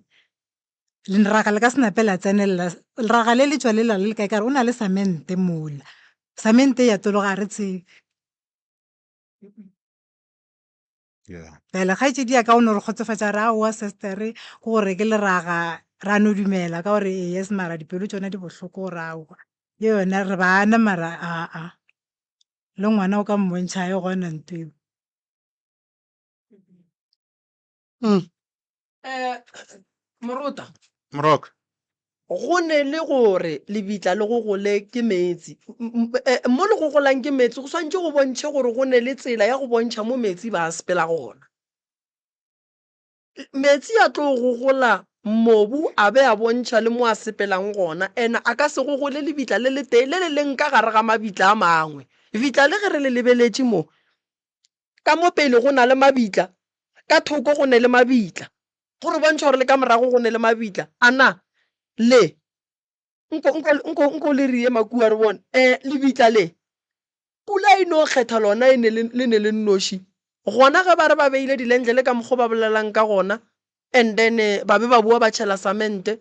Leraga le ka se nape la tsenelela, leraga le le tšwa lela le le kae ka gore o na le samente mola. Samente e ya tologa ga re tsebe. Yeah. Bjale kgaetšedi ya ka o no re kgotsofatša a re aowa sestere ke gore ke leraga ra no dumela ka gore ee yes mara dipelo tšona di bohloko gore aowa le yona re bana mara aa le ngwana o ka mmontšha ga e gona nto eo. Eh, Morota. Moroka. Go ne le gore lebitla le gogole ke meetse. Eh, mo le gogolang ke meetse, go swantše go bontšhe gore go ne le tsela ya go bontšha mo meetse ba a sepela gona. Meetse a tlo gogola mobu a be a bontšha le mo a sepelang gona, and a ka se gogole lebitla le letee le le leng ka gare ga mabitla a mangwe. Lebitla le ge re le lebeletše mo, Ka mo pele go na le mabitla, ka thoko go ne le mabitla. Go re bontšha gore le ka morago go ne le mabitla. A na le, nko, nko, nko, nko le re ema kua re bone, eh, lebitla le, pula e no kgetha lona e ne le, le ne le nnoši. Gona ge ba re ba beile dilentlele ka mokgo ba bolelang ka gona, and then ba be ba boa ba tšhela samente,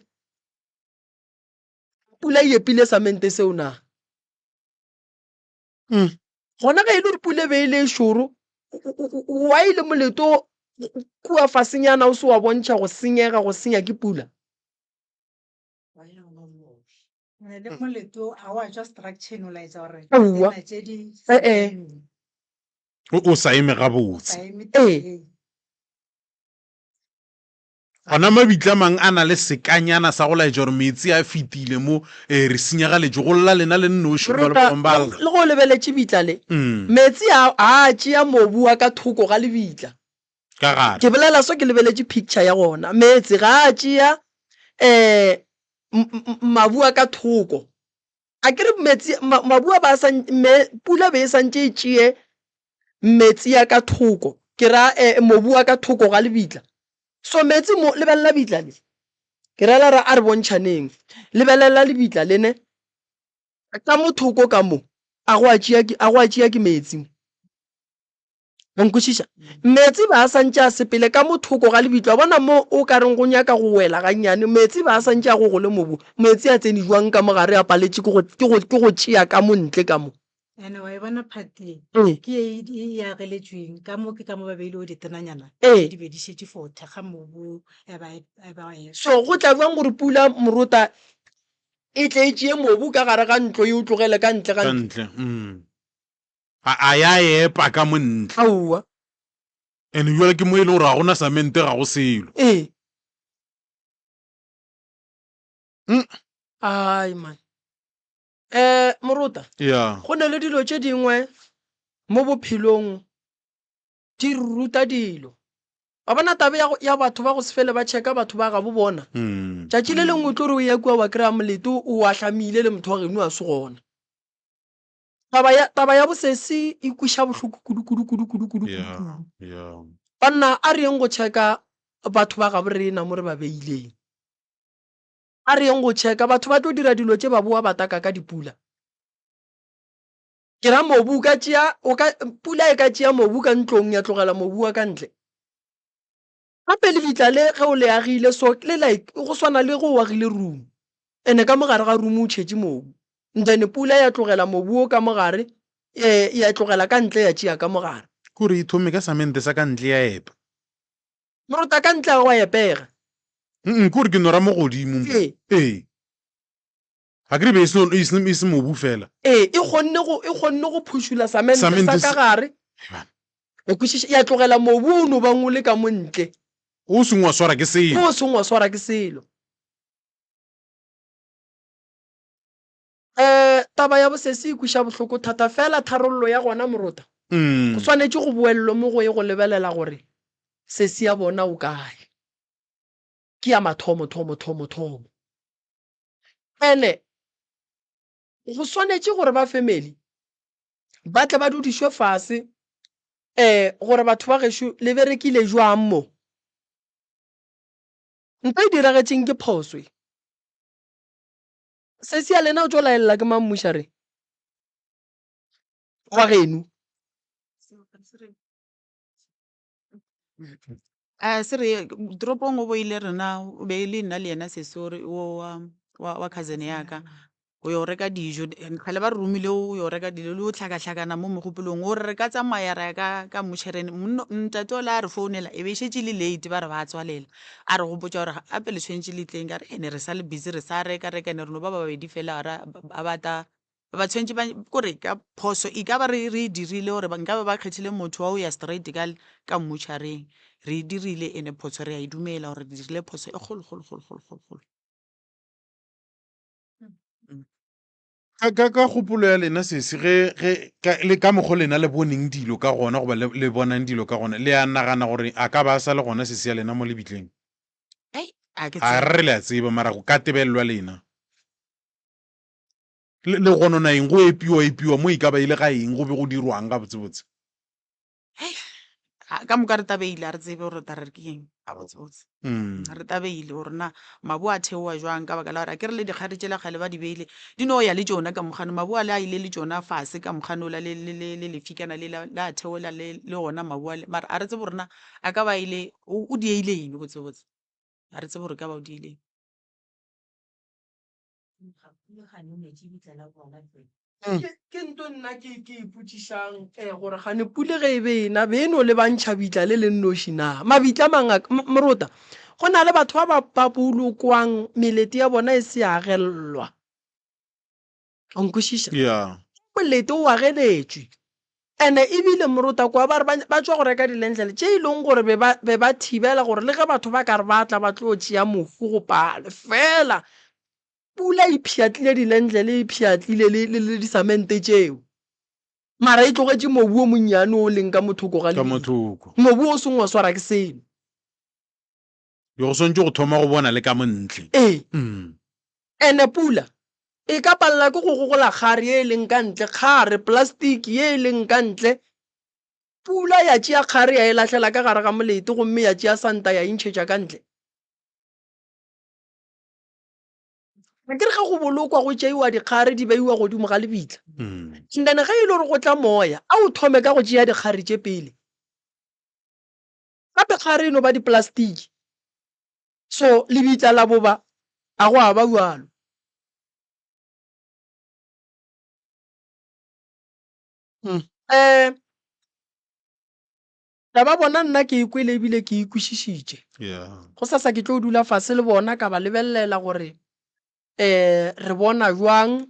pula e epile samente seo na? Mm. Gona ge e le gore pula e be e le e šoro, wa ile moleto kua fasenyana o se wa bontšha go senyega, go senya ke pula. Le moleto a wa tšwa structure o laetša gore Aowa. tsena tše di Eh, eh. O, o sa eme gabotse. sa eme Ee. tee. Gona mabitla a mang a na le sekanyana sa go laetša gore meetse a fetile mo, ee, re senyagaletšwe, go lla lena le nnoši goba le Rota, ba bangwe ba lla. le ge o lebeletše bitla le, Mm. meetse a a tšea mobu wa ka thoko ga lebitla. Ka gare. Ke bolela so ke lebeletše picture ya gona. Meetse ga a tšea um mabu a ka thoko. A ke re meetse, mabu a ba a sa, me, pula be e santše e tšee meetse ya ka thoko, ke ra eh, mobu wa ka thoko ga lebitla. So meetse mo, lebelela bitla le. Ke rela re a re bontšhaneng. Lebelela lebitla le ne. Ka mo thoko ka mo, a go a tšea ke, a go a tšea ke meetse. Wa nkwešiša? Meetse ba a santše a sepele ka mo thoko ga lebitla. Wa bona mo o ka reng go nyaka go wela gannyane, meetse ba a santše a gogole mobu. Meetse a tsene jwang ka mo gare a paletše ke go, ke go, ke go tšea ka mo ntle ka mo. Ene wa e bona part ye Ee. ke ye e, e ageletšweng ka mo ke ka mo ba beilego ditenanyana Ee. di be di šetše for thekga mobu ya ba ya ba e So go tla bjang gore pula morota e tle e tšee mobu ka gare ga ntlo e o tlogele ka ntle ga Ka ntlo? ntle. Mm. A, a ya epa ka mo ntle. Aowa. And bjale ke mo e le gore ga gona samente ga go selo. Ee. Mm. Ai man. Eh, morota. Yeah. Go na le dilo tše dingwe mo bophelong di re ruta dilo. Wa bona taba ya, ya batho ba go se fele ba checka batho ba gabo bona. Mm. Tšatši le lengwe o tlo re o ya kua wa kry-a molete o ahlamile le motho wa geno a se gona. Taba ya, taba ya bosesi e kweša bohloko kudu kudu kudu kudu kudu kudu Yeah. kudu. Yeah. Banna a re yeng go checka batho ba gabo rena mo re ba beileng. A re yeng go checka batho ba tlo dira dilo tše ba boa ba taka ka dipula. Ke ra mobu o ka tšea, o ka, pula e ka tšea mobu ka ntlong ya tlogela mobu wa ka ntle. Gape lebitla le ge o le agile so le like go swana le go o agile room ene ka mogare ga room o tšhetše mobu then pula ya tlogela mobu o ka mogare eh, ya tlogela ka ntle ya tšea ka mogare. Kore e thome ka samente sa ka ntle ya epa. Morota ka ntle ga go a epega. Mm, kore ke no ra mo godimo mo. Ee. Ee. Ga ke re be e se, e se, e se mobu fela. Ee, e kgonne go, e kgonne go phušula samente sa Samente ka se- gare. Ebana. O kwešiša? Ya tlogela mobu o no bang o le ka mo ntle. O seng wa swara ke selo. O seng wa swara ke selo. Um taba ya bosesi e kweša bohloko thata, fela tharollo ya gona morota, Mm. go swanetše go boelelwe mo go ye go lebelela gore sesi ya bona o kae. Ke ya mathomo thomo thomo thomo. Ene go swanetše gore ba family ba tle ba dudišwe fase um gore batho ba gešo le berekile jwang mo. Nto e diragetšeng ke phoso e. Sesi ya lena o tšo laelela ke mang mmušare wa geno? A se re toropong o boile rena o be e le nna le yena sesi o re o wa wa wa cousin ya ka o yo reka dijo kgale ba re romile o yo reka dilo le o hlakahlakana mo mogopolong o re re ka tsamaya ra ya ka ka motšhereng monna ntate ola a re founela e be e šetše e le late ba re ba tswalela a re gopotša gore gape le tshwanetše le tleng ka re ene re sa le busy re sa reka reka ene re no ba ba babedi fela ra ba ba ta Ba tshwanetše ba kore ka phoso e ka ba re re e dirile gore nkabe ba kgethile motho wa go ya straight ka ka mmutšhareng re e dirile ene phoso re a e dumela gore re dirile phoso e kgolo kgolo kgolo kgolo kgolo kgolo. Ka ka ka kgopolo ya lena sesi ge ge ka le ka mokgo lena le boneng dilo ka gona goba le le bonang dilo ka gona le a nagana gore a ka ba a sa le gona sesi ya lena mo lebitleng? Ei a ke A tsebe. re re le a tseba mara go ka tebelelwa lena. Le, le gonona eng? Go epiwa epiwa mo e ka ba e le ga eng? Go be go dirwang gabotsebotse? Hei, a- ka moka re tabeile a re tsebe gore re tla re ke eng gabotsebotse. Mm. Re tabeile gore na mabu a theowa jwang ka baka la gore a ke re le dikgare tšela kgale ba di beile di no ya le tšona ka mokgano mabu a le a ile le tšona fase ka mokgano ola le le le le lefikana le la la theola le le gona mabu ale mara a re tsebe gore na a ka ba ile o o dieile eng botsebotse a re tsebe gore ka ba o dieile eng. Ke, ke nto nna ke, ke ipotšišang eh, gore gane pule ge e be e na be e no lebantšha bitla le le nnoši na? Mabitla a mang a, M- Morota, go na le batho ba ba, ba bolokwang melete ya bona e se ya agellwa. O nkwešiša? Yeah. Molete o ageletšwe. Ene ebile Morota kwa ba re ba, ba tšwa go reka dilentlele tše e leng gore be ba, be ba thibela gore le ge batho ba ka re ba tla ba tlo tšea mohu go pale fela pula e pšhatlile dilentlele e pšhatlile le, le, le disamente tšeo. Mara e tlogetše mobu o monnyane o leng ka mothoko ga Ka lebitla. mothoko. Mobu o seng wa swara ke selo. Be go swanetše go thoma go bona le ka mo ntle. Ee. Mm. Ene pula e ka palela ke go gogola kgare ye e leng ka ntle, kgare, plastiki ye e leng ka ntle. Pula ya tšea kgare ya e lahlela ka gare ga molete gomme ya tšea santa ya e ntšhetša ka ntle. Ga ke re ge go bolokwa go tšeiwa dikgare di beiwa godimo ga lebitla. And then ge e le gore go tla moya, a o thome ka go tšea dikgare tše pele. Gape kgare e no ba diplastiki. So lebitla la boba a go a ba bjalo. Um taba bona nna ke e kwele ebile ke e kwešišitše. Yeah. Gosasa ke tlo dula fase le bona ka ba lebelela gore um re bona jwang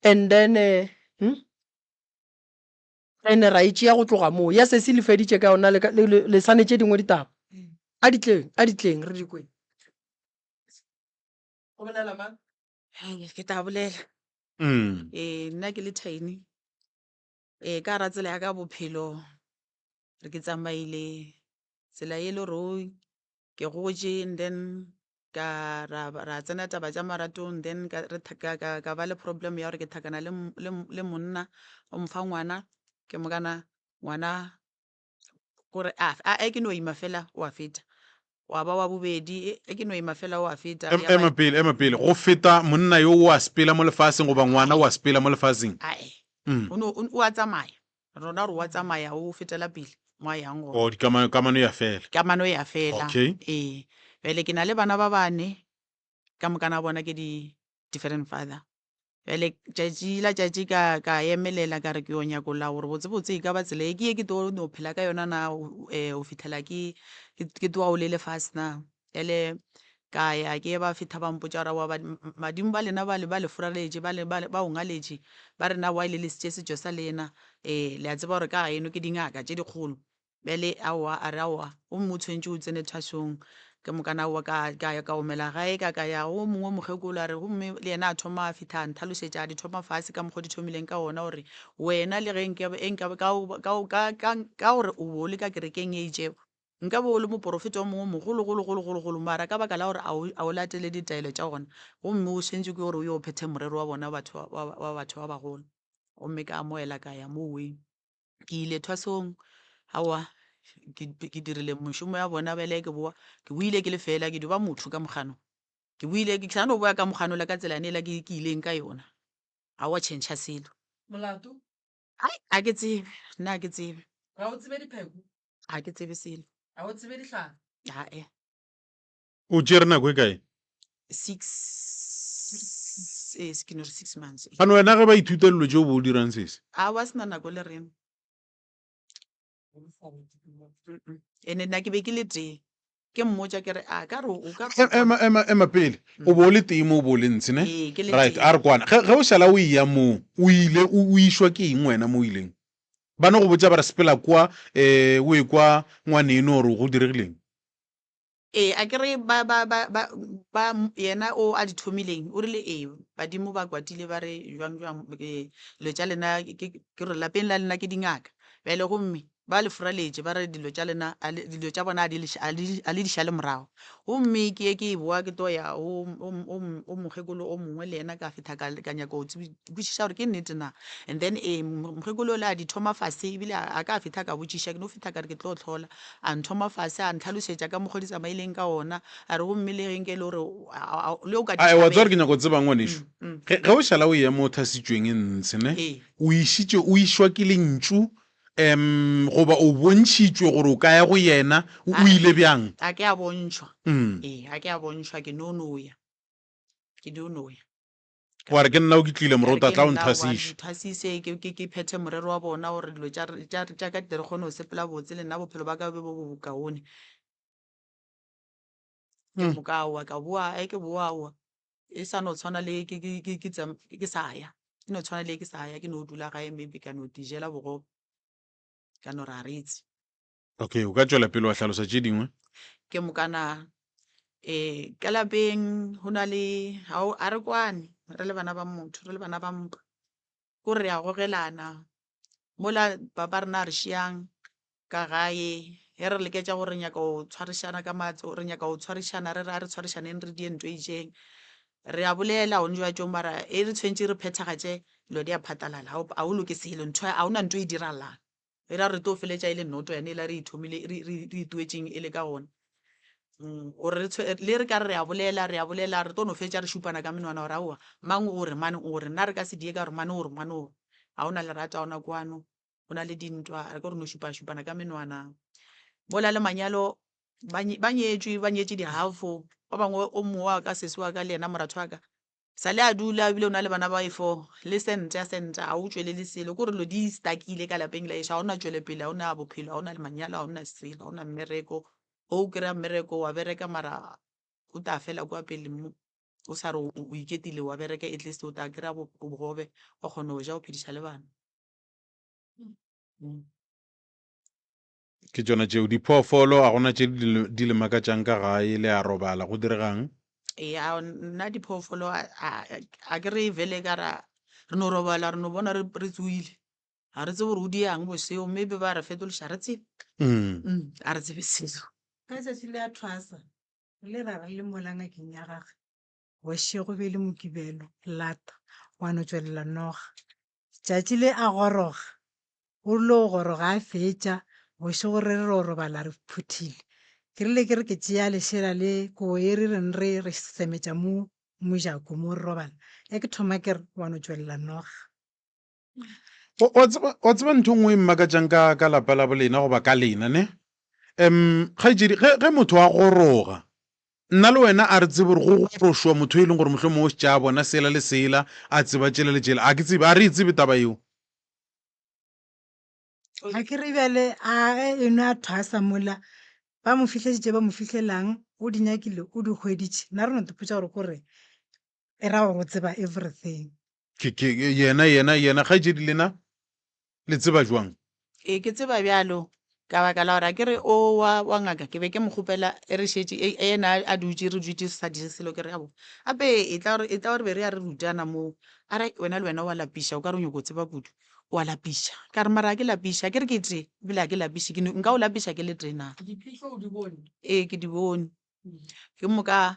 and then hmm? Re ne ra e tšea go tloga moo. Ya sesi le feditše ka yona le sane tše dingwe ditaba. A di tleng, a di tleng re di kweng. Go bolela mang? Hei, ke tla bolela. Ee, nna ke le Tiny. Ee, ka gara tsela ya ka bophelo re ke tsamaile tsela e le gore ke gotše and then ka ra ra tsena taba tša maratong then ka re ka ka ka ba le problem ya gore ke thakana le le le monna o mfa ngwana ke mokana ngwana kore a a ke no ima fela o a feta wa ba wa bobedi e ke no ima fela o a feta Em, ema pele ema pele go feta monna yo o a sepela mo lefaseng goba ngwana o a sepela mo lefaseng ae o no o a tsamaya rona gore o a tsamaya o fetela pele mo a yang gona o dikamano kamano ya fela kamano ya fela okay ee bjale ke na le bana ba bane ka mokana bona ke di different father Bjale tšatši la tšatši ka ka emelela ka re ke yo nyakolla gore botsebotse e ka ba tsela e ke ye ke tlo no phela ka yona na go fihlela ke ke tloga go le lefase na. Bjale ka ya ke ba fihla ba mpotša gore aowa badimo ba lena ba le ba le furaletše ba le ba o ngaletše ba re na why le lesitše setšo sa lena le a tseba gore ka gaeno ke dingaka tše dikgolo. Bjale aowa, a re aowa, gomme o tshwentše o tsene thwasong. Ke mokana aowa, ka, ka ya ka omela gae, ka ka ya go mongwe mokgekolo, a re, gomme le yena a thoma a fihla a ntlhalošetša, a di thoma fase ka mokgo di thomileng ka gona, gore wena le ge nkabe, e nkabe ka, ka, ka, ka, ka gore o be o le ka kerekeng e itšego, nkabe o le moporofeta o mongwe mogolo-golo-golo-golo-golo, mara ka baka la gore a o, a o latele ditaelo tša gona, gomme o swanetše ke gore o yo phethe morero wa bona batho, wa, wa batho ba bagolo. Gomme ka amoela ka ya moweng. Ke ile thwasong, aowa ke ke dirile mešomo ya bona bjale ke boa, ke boile ke le fela ke dio ba motho ka mokgano. Ke boile ke sa no boya ka mokgano la ka tsela yane ke ke ileng ka yona, ga wa tšhentšha selo. Molato? Ai ga ke tsebe, nna ga ke tsebe. Ga o tsebe dipheko? Ga ke tsebe selo. Ga o tsebe dihlare? Ae. O tšere nako e kae? Six, ee, ke no re six months. Gane wena ge ba ithuta dilo tšeo bo o dirang sese? A wa sena nako le rena. Ene nna ke be ke le tee. Ke mmotša ke re a ka re o ka Ema ema ema pele. O bo o le tee mo o bo o le ntshe ne? Ee, ke le Right, tee. a re kwana. Ge ge o šala o eya moo, o ile o o išwa ke eng wena mo o ileng? Ba no go botša ba re sepela kwa eh o ekwa ngwaneno gore go diregileng? Ee, a ke re ba, ba, ba, ba, ba, yena o a di thomileng, o rile, ee, badimo ba kwatile ba re jwang, jwang, ee, dilo tša lena, ke, ke re lapeng la lena ke dingaka. Bjale gomme ba le furaletše, ba re dilo tša lena, a le, dilo tša bona a di le, a le, a le di šale morago. Gomme ke ye ke e boa ke tlo ya go, go, go, go mokgekolo o mongwe le yena ka fihla ka, ka nyaka go kwešiša gore ke nnete na. And then ee, mokgekolo yola a di thoma fase ebile a, a ka fihla ka botšiša, ke no fihla ka re ke tlo hlola. A nthoma fase a ntlhalošetša ka mokgo di tsamaileng ka gona, a re gomme le ge nke e le gore le o ka di Ae, wa tseba gore thabela. ke nyaka go tseba ngwanešu, ge, ge o šala o eya mo o thasitšweng e ntshe, ne, Ee. o išitše, o išwa ke lentšu, um goba o bontšhitšwe gore o ka ya go yena, o, o Ae, ile bjang? ga ke a bontšhwa. Mm. Ee, ga ke a bontšhwa, ke no no ya. Ke no no ya. Wa re ke nna o ke tlile Ka re morota ke tla o nna wa nthwasiše. nthwasise ke, ke, ke phethe morero wa bona gore dilo tša, tša, tša ka di re kgone go sepela botse le nna bophelo ba ka bo be bo bokaone. Ke moka aowa ka boa, ge ke boa aowa e sa no tshwana le ke, ke, ke, ke, ke sa ya, e no tshwana le ke sa ya ke no dula gae maybe ka no dijela bogobe ka no re a re etse. Okay, o ka tšwela pele wa hlalosa tše dingwe. Ke mokana um ka lapeng go na le ga re kwane re le bana ba motho, re le bana ba mpa. Ke gore re a gogelana mola papa rena a re šiang ka gae ge re leketša gore re nyaka go tshwarišana ka matsogo, re nyaka go tshwarišana re re a re tshwarišaneng re die ntho e itšeng. Re a bolela gone jwatšong mara e re tshwanetše re phethagatše dilo di a phatlalala ga o loke selo ntho ga gona ntho e diragalang. E ra re tlo feletša e le noto yane e la re e thomile re ituetšeng e le ka gona. Gore re tshwe, le re ka re re a bolela, re a bolela, re tlo no fetša re šupana ka menwana gore aowa, mang o re, mane o re. Nna re ka se die ka gore mane o re, mane o re. Ga go na lerato, ga go na kwano, go na le dintwa, re ko re no šupa-šupana ka menwana. Mola le manyalo, ba ba nyetšwe, ba nyetše di-half-o, ba bangwe o mongwe wa ka, sesi wa ka le yena moratho wa ka, Sa le a dula ebile o na le bana ba e-four, le sente ya sente ga o tšwelele selo, ke gore dilo di stuck-ile ka lapeng la gešo, ga o na tšwelopele, ga o na bophelo, ga o na le manyalo, ga o na selo, ga o na mmereko. Ge o kry-a mmereko wa bereka mara o tla fela kua pele mo o sa re o iketile wa bereka at least o tla kry-a bogobe wa kgona go ja o phediša le bana. Ke tšona tšeo. Diphoofolo, a gona tše di le makatšang ka gae, le a robala, go diregang? Eya, nna diphoofolo a ke re vele ka ra re no robala re no bona re tsoile, ga re tsebe gore o diang bošego maybe ba re fetološa ga re tsebe, ga re tsebe selo. Ka tšatši le a thwasa, re ile ra re le mola ngakeng ya gagwe bošego be e le Mokibelo, lata, gwa no tšwelela noga. Tšatši le a goroga, o rile go goroga a fetša, bošego re re ro robala re phuthile. Ke rile ke re ke tšea lešela le kobo ye re reng re re semetša mo mojako mo re robala, ge ke thoma ke re wa no tšwelela noga. Wa tseba, wa tseba ntho e nngwe e mmakatšang ka, ka lapa la bolena goba ka lena, ne? Um, kgaetšedi, ge, ge motho a goroga, Nna le wena a re tsebe gore go gorošwa motho e leng gore mohlomongwe o šetše a bona sela le sela, a tseba tšela le tšela. A ke tsebe, a re e tsebe taba yeo. Ga ke re bjale a ge eno a thwasa mola, ba mo fihletše tše ba mo fihlelang, o di nyakile, o di hweditše. Nna re no ipotša gore kore e ra gore o tseba everything. Ke, ke, yena, yena, yena, kgaetšedi lena le tseba jwang? Ee, ke tseba bjalo, ka baka la gore a ke re o wa, wa ngaka ke be ke mo kgopela e re šetše e, yena a dutše re dutše re sa dire selo ke re aowa gape e tla gore e tla gore be re ya re rutana moo a re wena le wena o a lapiša o ka re o nyako tseba kudu o a lapiša ka re mara ga ke lapiše a ke re ke tee ebile ga ke lapiše ke no nka o lapiša ke le tee na Diphihlo o di bone? Ee ke di bone ke moka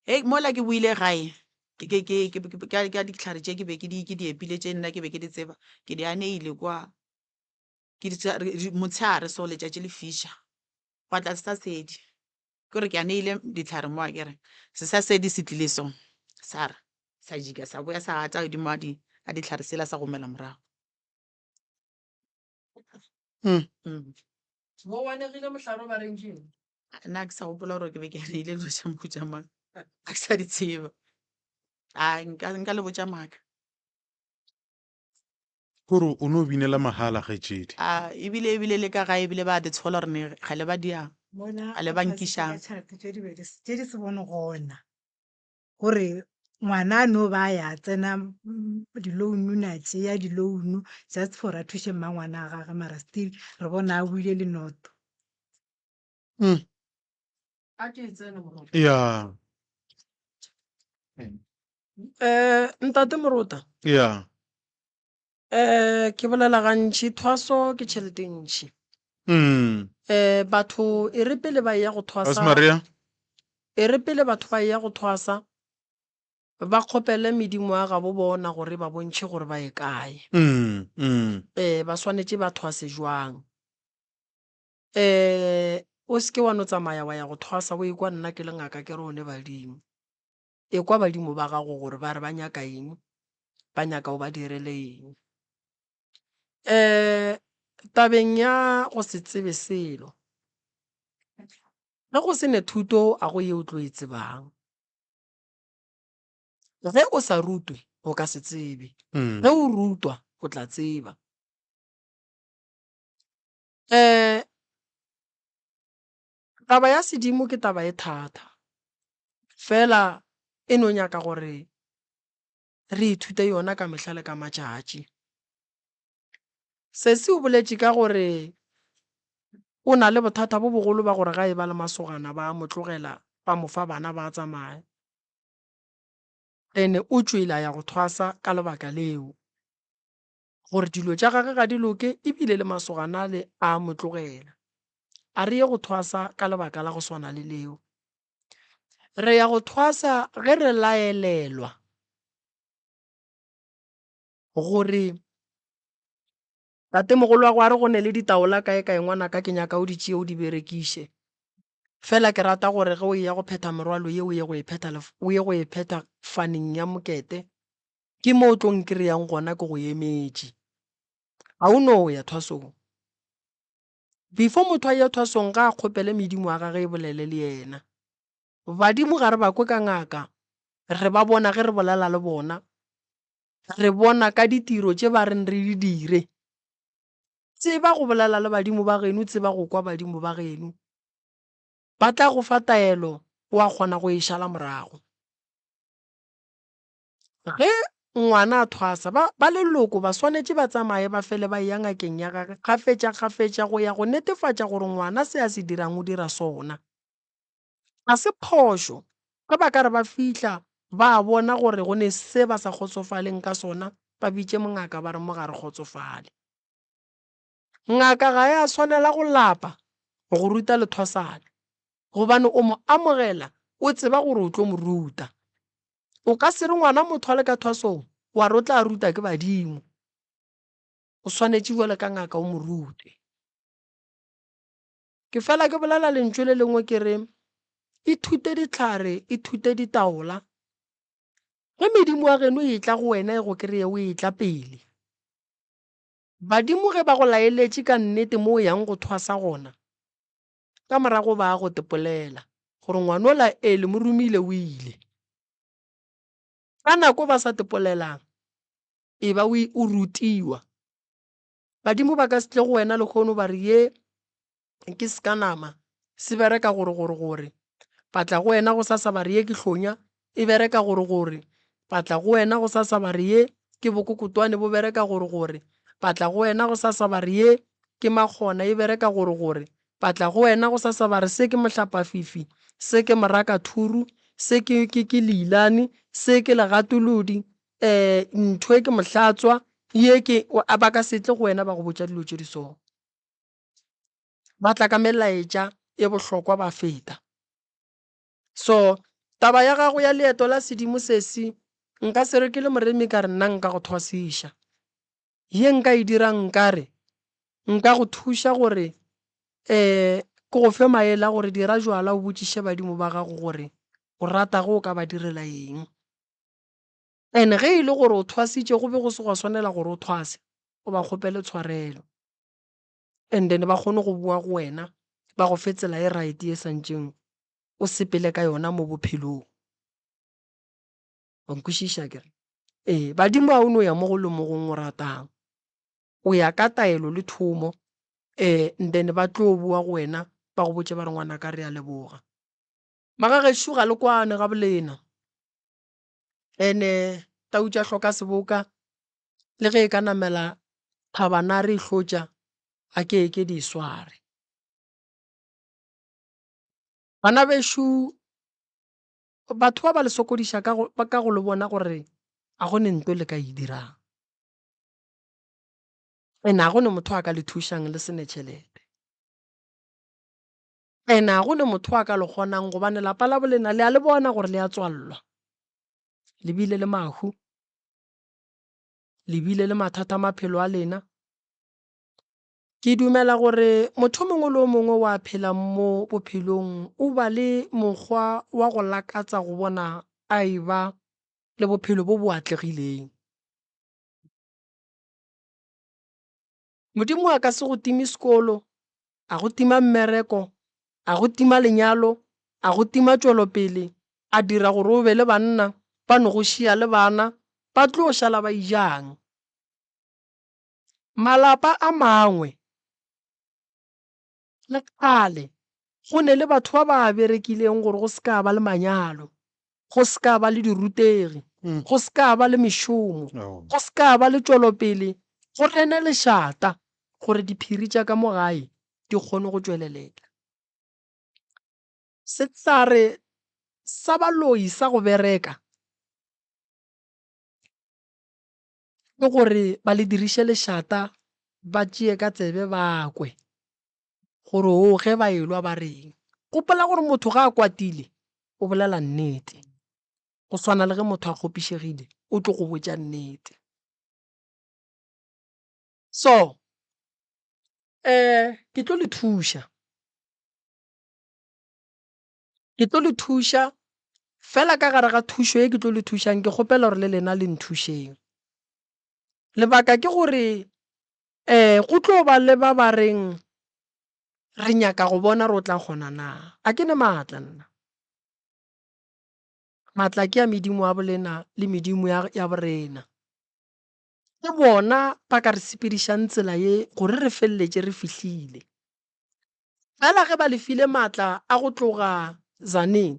Hei, mola ke boile gae, ke, ke, ke, ke, ke, ka, ka dihlare tše ke be ke di, ke di epile tše nna ke be ke di tseba, ke di aneile kwa, ke di tša, motshehare so letšatši le fiša, gwa tla sesasedi, ke gore ke aneile dihlare mo akere, sesasedi se tlile so, sa re, sa jika sa boya sa gata godimo ga di, ga dihlare sela sa gomela morago. Mm. Mm. Bo wanegile mohlare o ba reng ke eng? Nna ke sa gopola gore ke be ke aneile dilo tša mohuta mang, ga ke sa di tseba. A nka nka le botša maaka. Gore o no binela mahala kgaetšedi. A ebile ebile le ka gae ebile ba di tshola gore ne ga le ba diang, Mola ga le a ba thwasitše ka nkišang. tšhelete tše di be di tše di se bone gona. Gore ngwana a no ba ya tsena di-loan na tšea di-loan just for a thuše mmangwana a gage mara still re bona a buile le noto. Mm. A ke e tsene Morota. Ya. Eh, ntate Morota. Ya. Eh, ke bolela gantši thwaso ke tšhelete e ntši. Mm. Eh, batho e re pele ba eya go thwasa. Maria. E re pele batho ba eya go thwasa ba kgopele medimo ya gabo bona gore ba bontšhe gore ba ye kae. Mm, mm. Eh, ba swanetše ba thwase jwang. Eh, o se ke wa no tsamaya wa ya go thwasa o ekwa nna ke le ngaka ke re o ne badimo. Ekwa badimo ba gago gore ba re ba nyaka eng, ba nyaka o ba direle eng. Eh, tabeng ya go se tsebe selo, ge go se ne thuto a go ye o tlo e tsebang. Ge o sa rutwe o ka se tsebe, ge o rutwa o tla tseba. Um taba ya sedimo ke taba e thata, fela e no nyaka gore re ithute yona ka mehla le ka matšatši. Sesi o boletše ka gore o na le bothata bo bogolo ba gore ga e ba le masogana ba mo tlogela ba mo fa bana ba tsamaya. Ene o tšwele a ya go thwasa ka lebaka leo. gore dilo tša gagwe ga di loke ebile le masogana ale a mo tlogela. A re ye go thwasa ka lebaka la go swana le leo. Re ya go thwasa ge re laelelwa gore tatemogolo wa go a re go ne le ditaola kae kae ngwanaka ke nyaka o di tšee o di berekiše. Fela ke rata gore ge o eya go phetha merwalo ye o ye go e phetha o ye go e phetha faneng ya mokete, ke mo o tlo nkreyang gona ke go emetše. Ga o no ya thwasong. Before motho a eya thwasong ga a kgopele medimo ya gage e bolele le yena. Badimo ga re ba kwe ka ngaka, re ba bona ge re bolela le bona, re bona ka ditiro tše ba reng re di dire. Tseba go bolela le badimo ba geno, tseba go kwa badimo ba geno. Ba tla go fa taelo, wa kgona go e šala morago. Ge ngwana a thwasa, ba, ba leloko ba swanetše ba tsamaye ba fele ba eya ngakeng ya gage kgafetša-kgafetša go ya go netefatša gore ngwana se a se dirang o dira sona. Ga se phošo ge ba ka re ba fihla ba bona gore go ne se ba sa kgotsofaleng ka sona, ba bitše mongaka ba re mo ga re kgotsofale. Ngaka ga ya swanela go lapa go ruta lethwasana gobane o mo amogela o tseba gore o tlo mo ruta. O ka se re ngwana motho a le ka thwasong wa re o tla ruta ke badimo. O swanetše bjalo ka ngaka o mo rute. Ke fela ke bolela lentšu le lengwe ke re, Ithute dihlare, ithute ditaola. Ge medimo ya geno e etla go wena e go kreye o etla pele. Badimo ge ba go laeletše ka nnete mo o yang go thwasa gona, ka morago ba a go tepolela gore ngwanola e le mo romile o ile. Ka nako ba sa tepolelang, e ba o rutiwa. Badimo ba ka se tle go wena lehono ba re ye ke se ka nama se bereka gore gore gore. Ba tla go wena gosasa ba re ye ke hlonya e bereka gore gore. Ba tla go wena gosasa ba re ye ke bokokotwane bo bereka gore gore. Ba tla go wena gosasa ba re ye ke makgona e bereka gore gore. Ba tla go wena gosasa ba re se ke mohlapafifi, se ke morakathuru, se ke ke ke leilane, se ke legatolodi, um ntho e ke mohlatswa, ye ke, ba ka se tle go wena ba go botša dilo tše di so. Ba tla ka melaetša e bohlokwa ba feta. So taba ya gago ya leeto la sedimo sesi, nka se re ke le moremi ka re nna nka go thwasiša. Ye nka e dirang nka re nka go thuša gore um ke go fe maele a gore dira jwala o botšiše badimo ba gago gore o rata ge o ka ba direla eng. And ge e le gore o thwasitše go be go se gwa swanela gore o thwase, o ba kgopele tshwarelo. And then ba kgone go boa go wena ba go fe tsela e right e santšeng o sepele ka yona mo bophelong. Wa nkwešiša akere? Ee, badimo ga o no ya mo go le mo gongwe o ratang. O ya ka taelo le thomo and then ba tlo boa go wena ba go botše ba re ngwanaka re a leboga. Magagešo ga le kwane ga bolena. Ene tau tša hloka seboka le ge e ka namela thabana re e hlotša a ke ke di e sware. Bana bešo batho ba ba le sokodiša ka go, ka go le bona gore a go ne nto le ka e dirang. Ene a go ne motho a ka le thušang le se ne tšhelete. Ene a go ne motho a ka le kgonang gobane lapa la bolena le a le bona gore le a tswallwa. Le bile le mahu, le bile le mathata a maphelo a lena. Ke dumela gore motho o mongwe le o mongwe wa phelang mo bophelong o ba le mokgwa wa go lakatsa go bona a eba le bophelo bo bo atlegileng. Modimo a ka se go time sekolo, a go tima mmereko, a go tima lenyalo, a go tima tšwelopele, a dira gore o be le banna ba no go šia le bana ba tlo šala ba ijang. Malapa a mangwe le kgale go ne le batho ba ba berekileng gore go se ka ba le manyalo, go se ka ba le dirutegi, go se ka ba le mešomo, go se ka ba le tšwelopele, go rene lešata gore diphiri tša ka mo gae di kgone go tšwelelela. Sehlare sa baloi sa go bereka ke gore ba le diriše lešata, ba tšee ka tsebe ba kwe gore oo ge ba elwa ba reng. Gopola gore motho ga a kwatile o bolela nnete, go swana le ge motho a kgopišegile o tlo go botša nnete. So ke tlo le thuša. Ke tlo le thuša, fela ka gare ga thušo ye ke tlo le thušang ke kgopela gore le lena le nthušeng. Lebaka ke gore um go tlo ba le ba ba reng re nyaka go bona re o tla kgona na. A ke ne maatla nna. Maatla ke a medimo ya bolena le medimo ya, ya borena. Ke bona ba ka re sepedišang tsela ye gore re feleletše re fihlile. Fela ge ba le file maatla a go tloga Tzaneen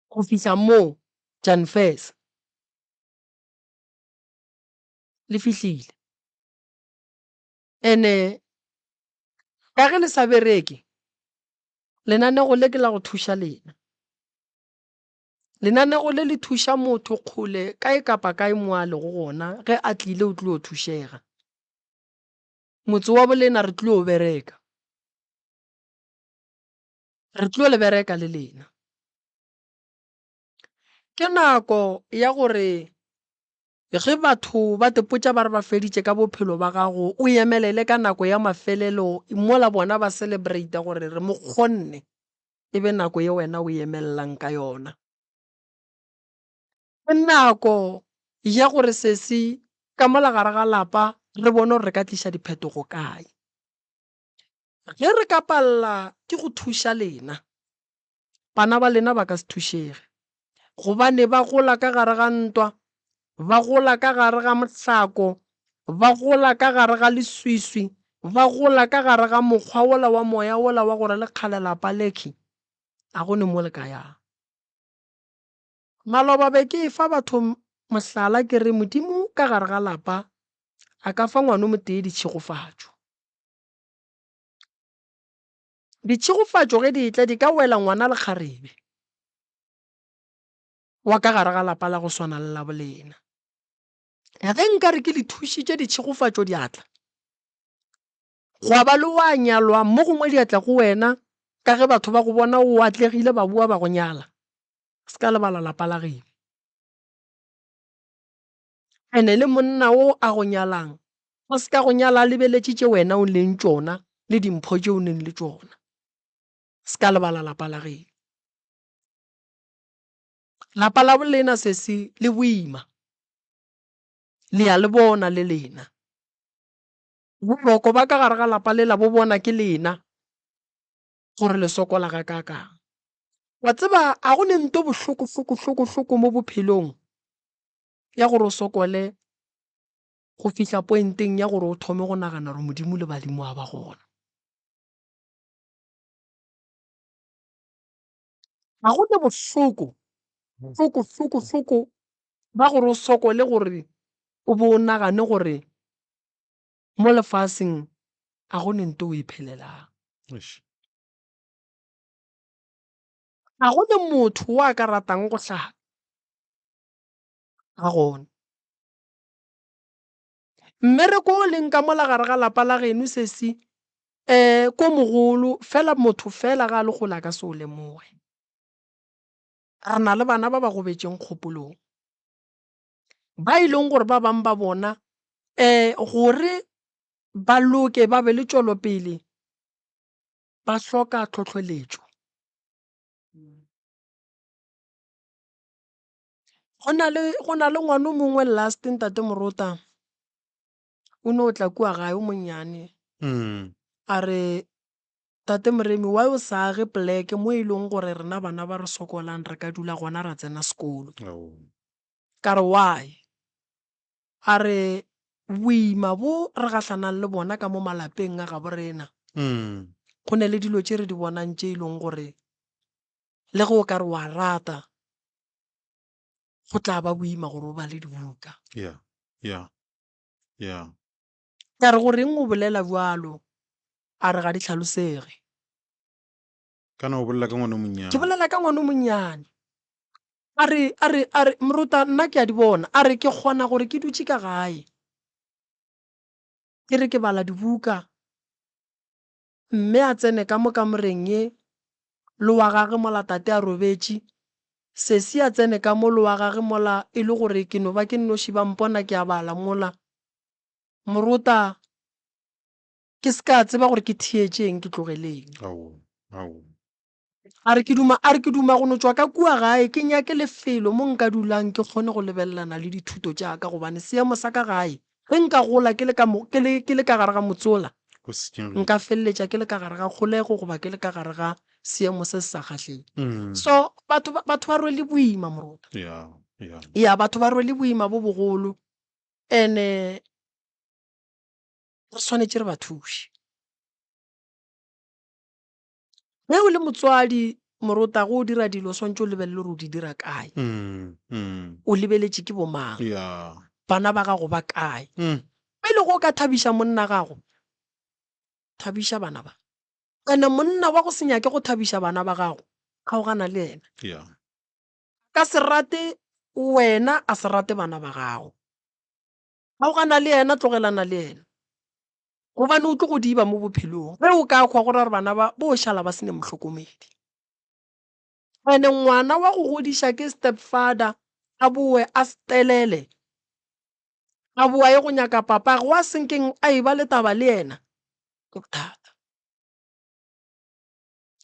go fihla mo Jan Fes, le fihlile. Ene ka ge le sa bereke, lenanego le ke la go thuša lena. Lenanego le le thuša motho kgole kae kapa kae mo a lego gona, ge a tlile o tlilo thušega. Motse wa bolena re tlilo o bereka. Re tlilo le bereka le lena. Ke nako ya gore ge batho ba tepotša ba re ba feditše ka bophelo ba gago, o emelele ka nako ya mafelelo mola bona ba celebrate gore re mo kgonne, e be nako ye wena o emelelang ka yona. Ke nako ya gore sesi ka mola gare ga lapa re bone gore re ka tliša diphetogo kae. Ge re ka palela ke go thuša lena, bana ba lena ba ka se thušege gobane ba gola ka gare ga ntwa, ba gola ka gare ga mohlako, ba gola ka gare ga leswiswi, ba gola ka gare ga mokgwa wola wa moya wola wa gore le kgale lapa lekhwi ga go ne mo le ka yang. Maloba be ke efa batho mohlala ke re Modimo ka gare ga lapa a ka fa ngwano motee ditšhegofatšo. Ditšhegofatšo ge di etla di ka wela ngwana le kgarebe wa ka gare ga lapa la go swana le la bolena. Ge nka re ke le thušitše ditšhegofatšo di a tla, gwa ba le wa nyalwa mo gongwe di a tla go wena ka ge batho ba go bona o atlegile ba boa ba go nyala. Se ka lebala lapa la geno. Ene le monna wo a go nyalang, a se ka go nyala a lebeletše tše wena o leng tšona le dimpho tše o neng le tšona. Se ka lebala lapa la geno. Lapa la bolena sesi le boima, le ya le bona le lena. Boroko ba ka gare ga lapa lela bo bona ke lena gore le sokola gakaakang. Wa tseba a go ne nto bohloko hloko hloko hloko mo bophelong ya gore o sokole go fihla pointeng ya gore o thome go nagana gore Modimo le badimo a ba gona. Ga go ne bohloko hloko hloko hloko ba gore o sokole gore o bo o nagane gore mo lefaseng a go ne nto o e phelelang. Ga go ne motho wo a ka ratang go hlaka. Ga gona. Mmereko o leng ka mola gare ga lapa la geno sesi um ko mogolo fela motho fela ga a le kgole a ka se o lemoge. Re na le bana ba ba gobetšeng kgopolong ba e leng gore ba bang ba bona um gore ba loke ba be le tšwelopele ba hloka tlhohleletšo. Go na le go na le ngwana o mongwe last ntate Morota o no tla kua gae o monnyane a re tate Moremi why o sa age poleke mo e leng gore rena bana ba re sokolang re ka dula gona ra tsena sekolo. Ka re why? A re boima bo re gahlanang le bona ka mo malapeng a gabo rena go ne le dilo tše re di bonang tše e leng gore le ge o ka re wa rata go tla ba boima gore o bale dibuka. Yeah, yeah, yeah. Ka re goreng o bolela bjalo? A re ga di hlalosege. Kana o bolela ka ngwana o monnyane? Ke bolela ka ngwana o monnyane. A re, a re, a re, Moruta, nna ke a di bona. A re ke kgona gore ke dutše ka gae ke re ke bala dibuka, Mme a tsene ka mo kamoreng ye le wa gage mola tate a robetše, sesi a tsene ka mo le wa gage mola e le gore ke no ba ke nnoši ba mpona ke a bala mola. Morota, ke se ka tseba gore ke theetše eng ke tlogeleng. Ao. A re ke duma, a re ke duma go no tšwa ka kua gae ke nyake lefelo mo nka dulang ke kgone go lebelelana le dithuto tša ka gobane seemo sa ka gae ge nka gola ke le ka mo, ke le, ke le ka gare ga motse wola, Go senyegile. nka feleletša ke le ka gare ga kgolego goba ke le ka gare ga seemo se se sa kgahleng. Mm. So batho ba, batho ba rwele boima morota. Yeah, yeah. Ya, batho ba rwele boima bo bogolo and-e re swanetše re ba thuše. Ge o le motswadi morota go o dira dilo o swantše o lebelele gore o di dira kae. Mm, mm. O lebeletše ke bomang. Yeah. Bana ba gago ba kae. Mm. Pele go ka thabiša monna gago, thabiša bana ba. Ene monna wa go se nyake go thabiša bana ba gago, kgaogana le yena. Yeah. Ka se rate wena, a se rate bana ba gago. Kgaogana le yena, tlogelana le yena. Gobane o tlo go diba mo bophelong. Ge o ka hwa go ra gore bana ba bo šala ba se ne mohlokomedi. Ene ngwana wa go godiša ke stepfather a boe a stelele, a boa ye go nyaka papage wa senkeng a eba le taba le yena, ke bothata.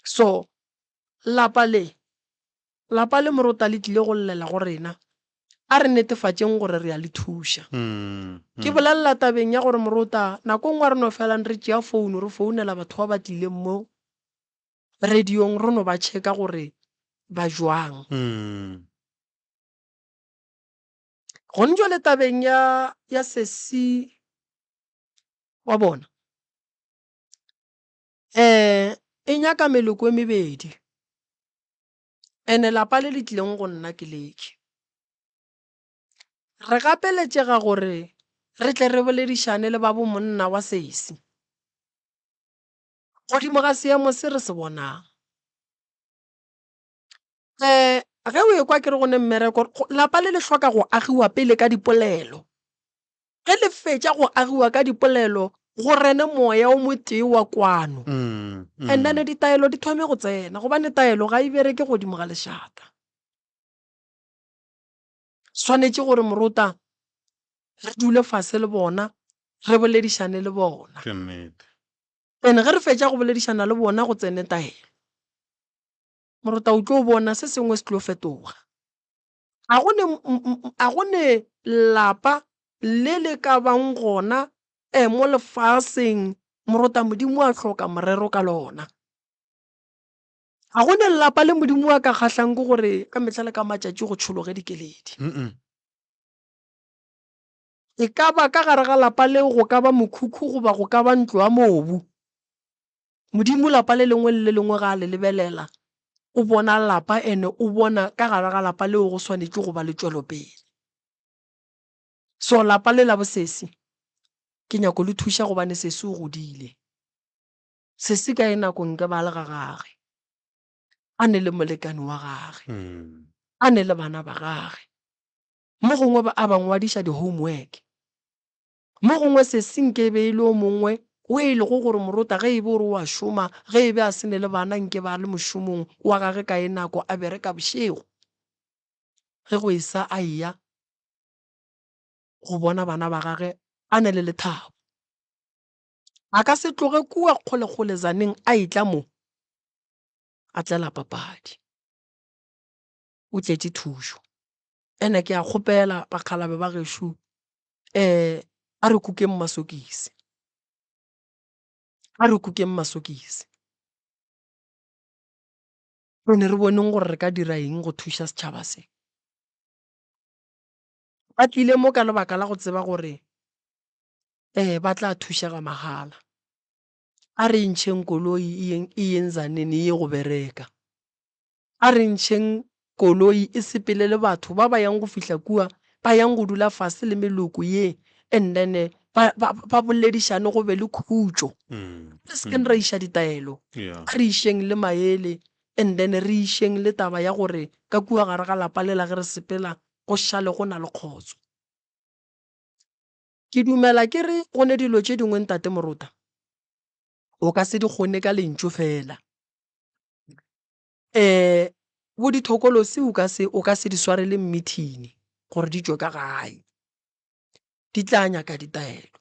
So lapa le, lapa le morota le tlile go llela go rena, a re netefatšeng gore re a le thuša. Ke bolelela tabeng ya gore morota nako nngwe a re no felang re tšea founu re founela batho ba ba tlileng mo radiong re no ba checka gore ba jwang. Gone jwale tabeng ya ya sesi wa bona um e nyaka meloko e mebedi and-e lapa le le tlileng go nna ke leke. Re gapeletšega gore re tle re boledišane le ba bo monna wa sesi godimo ga seemo se re se bonang. Um ge o ekwa ke re go ne mmereko, lapa le le hloka go agiwa pele ka dipolelo. Ge le fetša go agiwa ka dipolelo, go rene moya o motee wa kwano. And then ditaelo di thome go tsena, gobane taelo ga e bereke godimo ga lešata. Swanetše gore morota re dule fase le bona, re boledišane le bona. Ke nnete. And ge re fetša go boledišana le bona go tsene taelo. Morota o tlo bona se sengwe se tlo fetoga. A go ne, a go ne lapa le le ka bang gona e mo lefaseng morota Modimo a hloka morero ka lona. Ga go ne lapa le Modimo a ka kgahlang ke gore ka mehla le ka matšatši go tšhologe dikeledi. E ka ba ka gare ga lapa leo go ka ba mokhukhu goba go ka ba ntlo ya mobu. Modimo lapa le lengwe le le lengwe ga a le lebelela, o bona lapa ene o bona ka gare ga lapa leo go swanetše go ba le tšwelopele. So lapa le la bo sesi, ke nyako le thuša gobane sesi o godile. Sesi ka e nako nke ba le ga gage, a ne le molekane wa gage, a ne le bana ba gage. Mo gongwe ba a ba ngwadiša di-homework. Mo gongwe sesi nke e be e le o mongwe o e lego gore morota ge e be o re o a šoma, ge e be a se ne le bana nke ba le mošomong wa gage ka e nako a bereka bošego. Ge go esa a eya go bona bana ba gage a na le lethabo. A ka se tloge kua kgolekgole Zaneng a etla mo a tlela papadi. O tletše thušo. Ene ke a kgopela bakgalabe ba gešo um a re kukeng masokisi, a re kukeng masokisi. Re ne re boneng gore re ka dira eng go thuša setšhaba se. Ba tlile mo ka lebaka la go tseba gore um ba tla thušega mahala. A re ntšheng koloi e yeng Tzaneen e ye go bereka. A re ntšheng koloi e sepele le batho ba ba yang go fihla kua, ba yang go dula fase le meloko ye and then ba, ba, ba boledišane go be le khutšo. Re se keng ra iša ditaelo, a re išeng le maele and then re išeng le taba ya gore ka kua gare ga lapa lela ge re sepela go šale go na le kgotso. Ke dumela ke re go ne dilo tše dingwe Ntate Morota o ka se di kgone ka lentšu fela. um bo dithokolosi o ka se o ka se di swarele mmithini gore di tšwe ka gae, di tla nyaka ditaelo.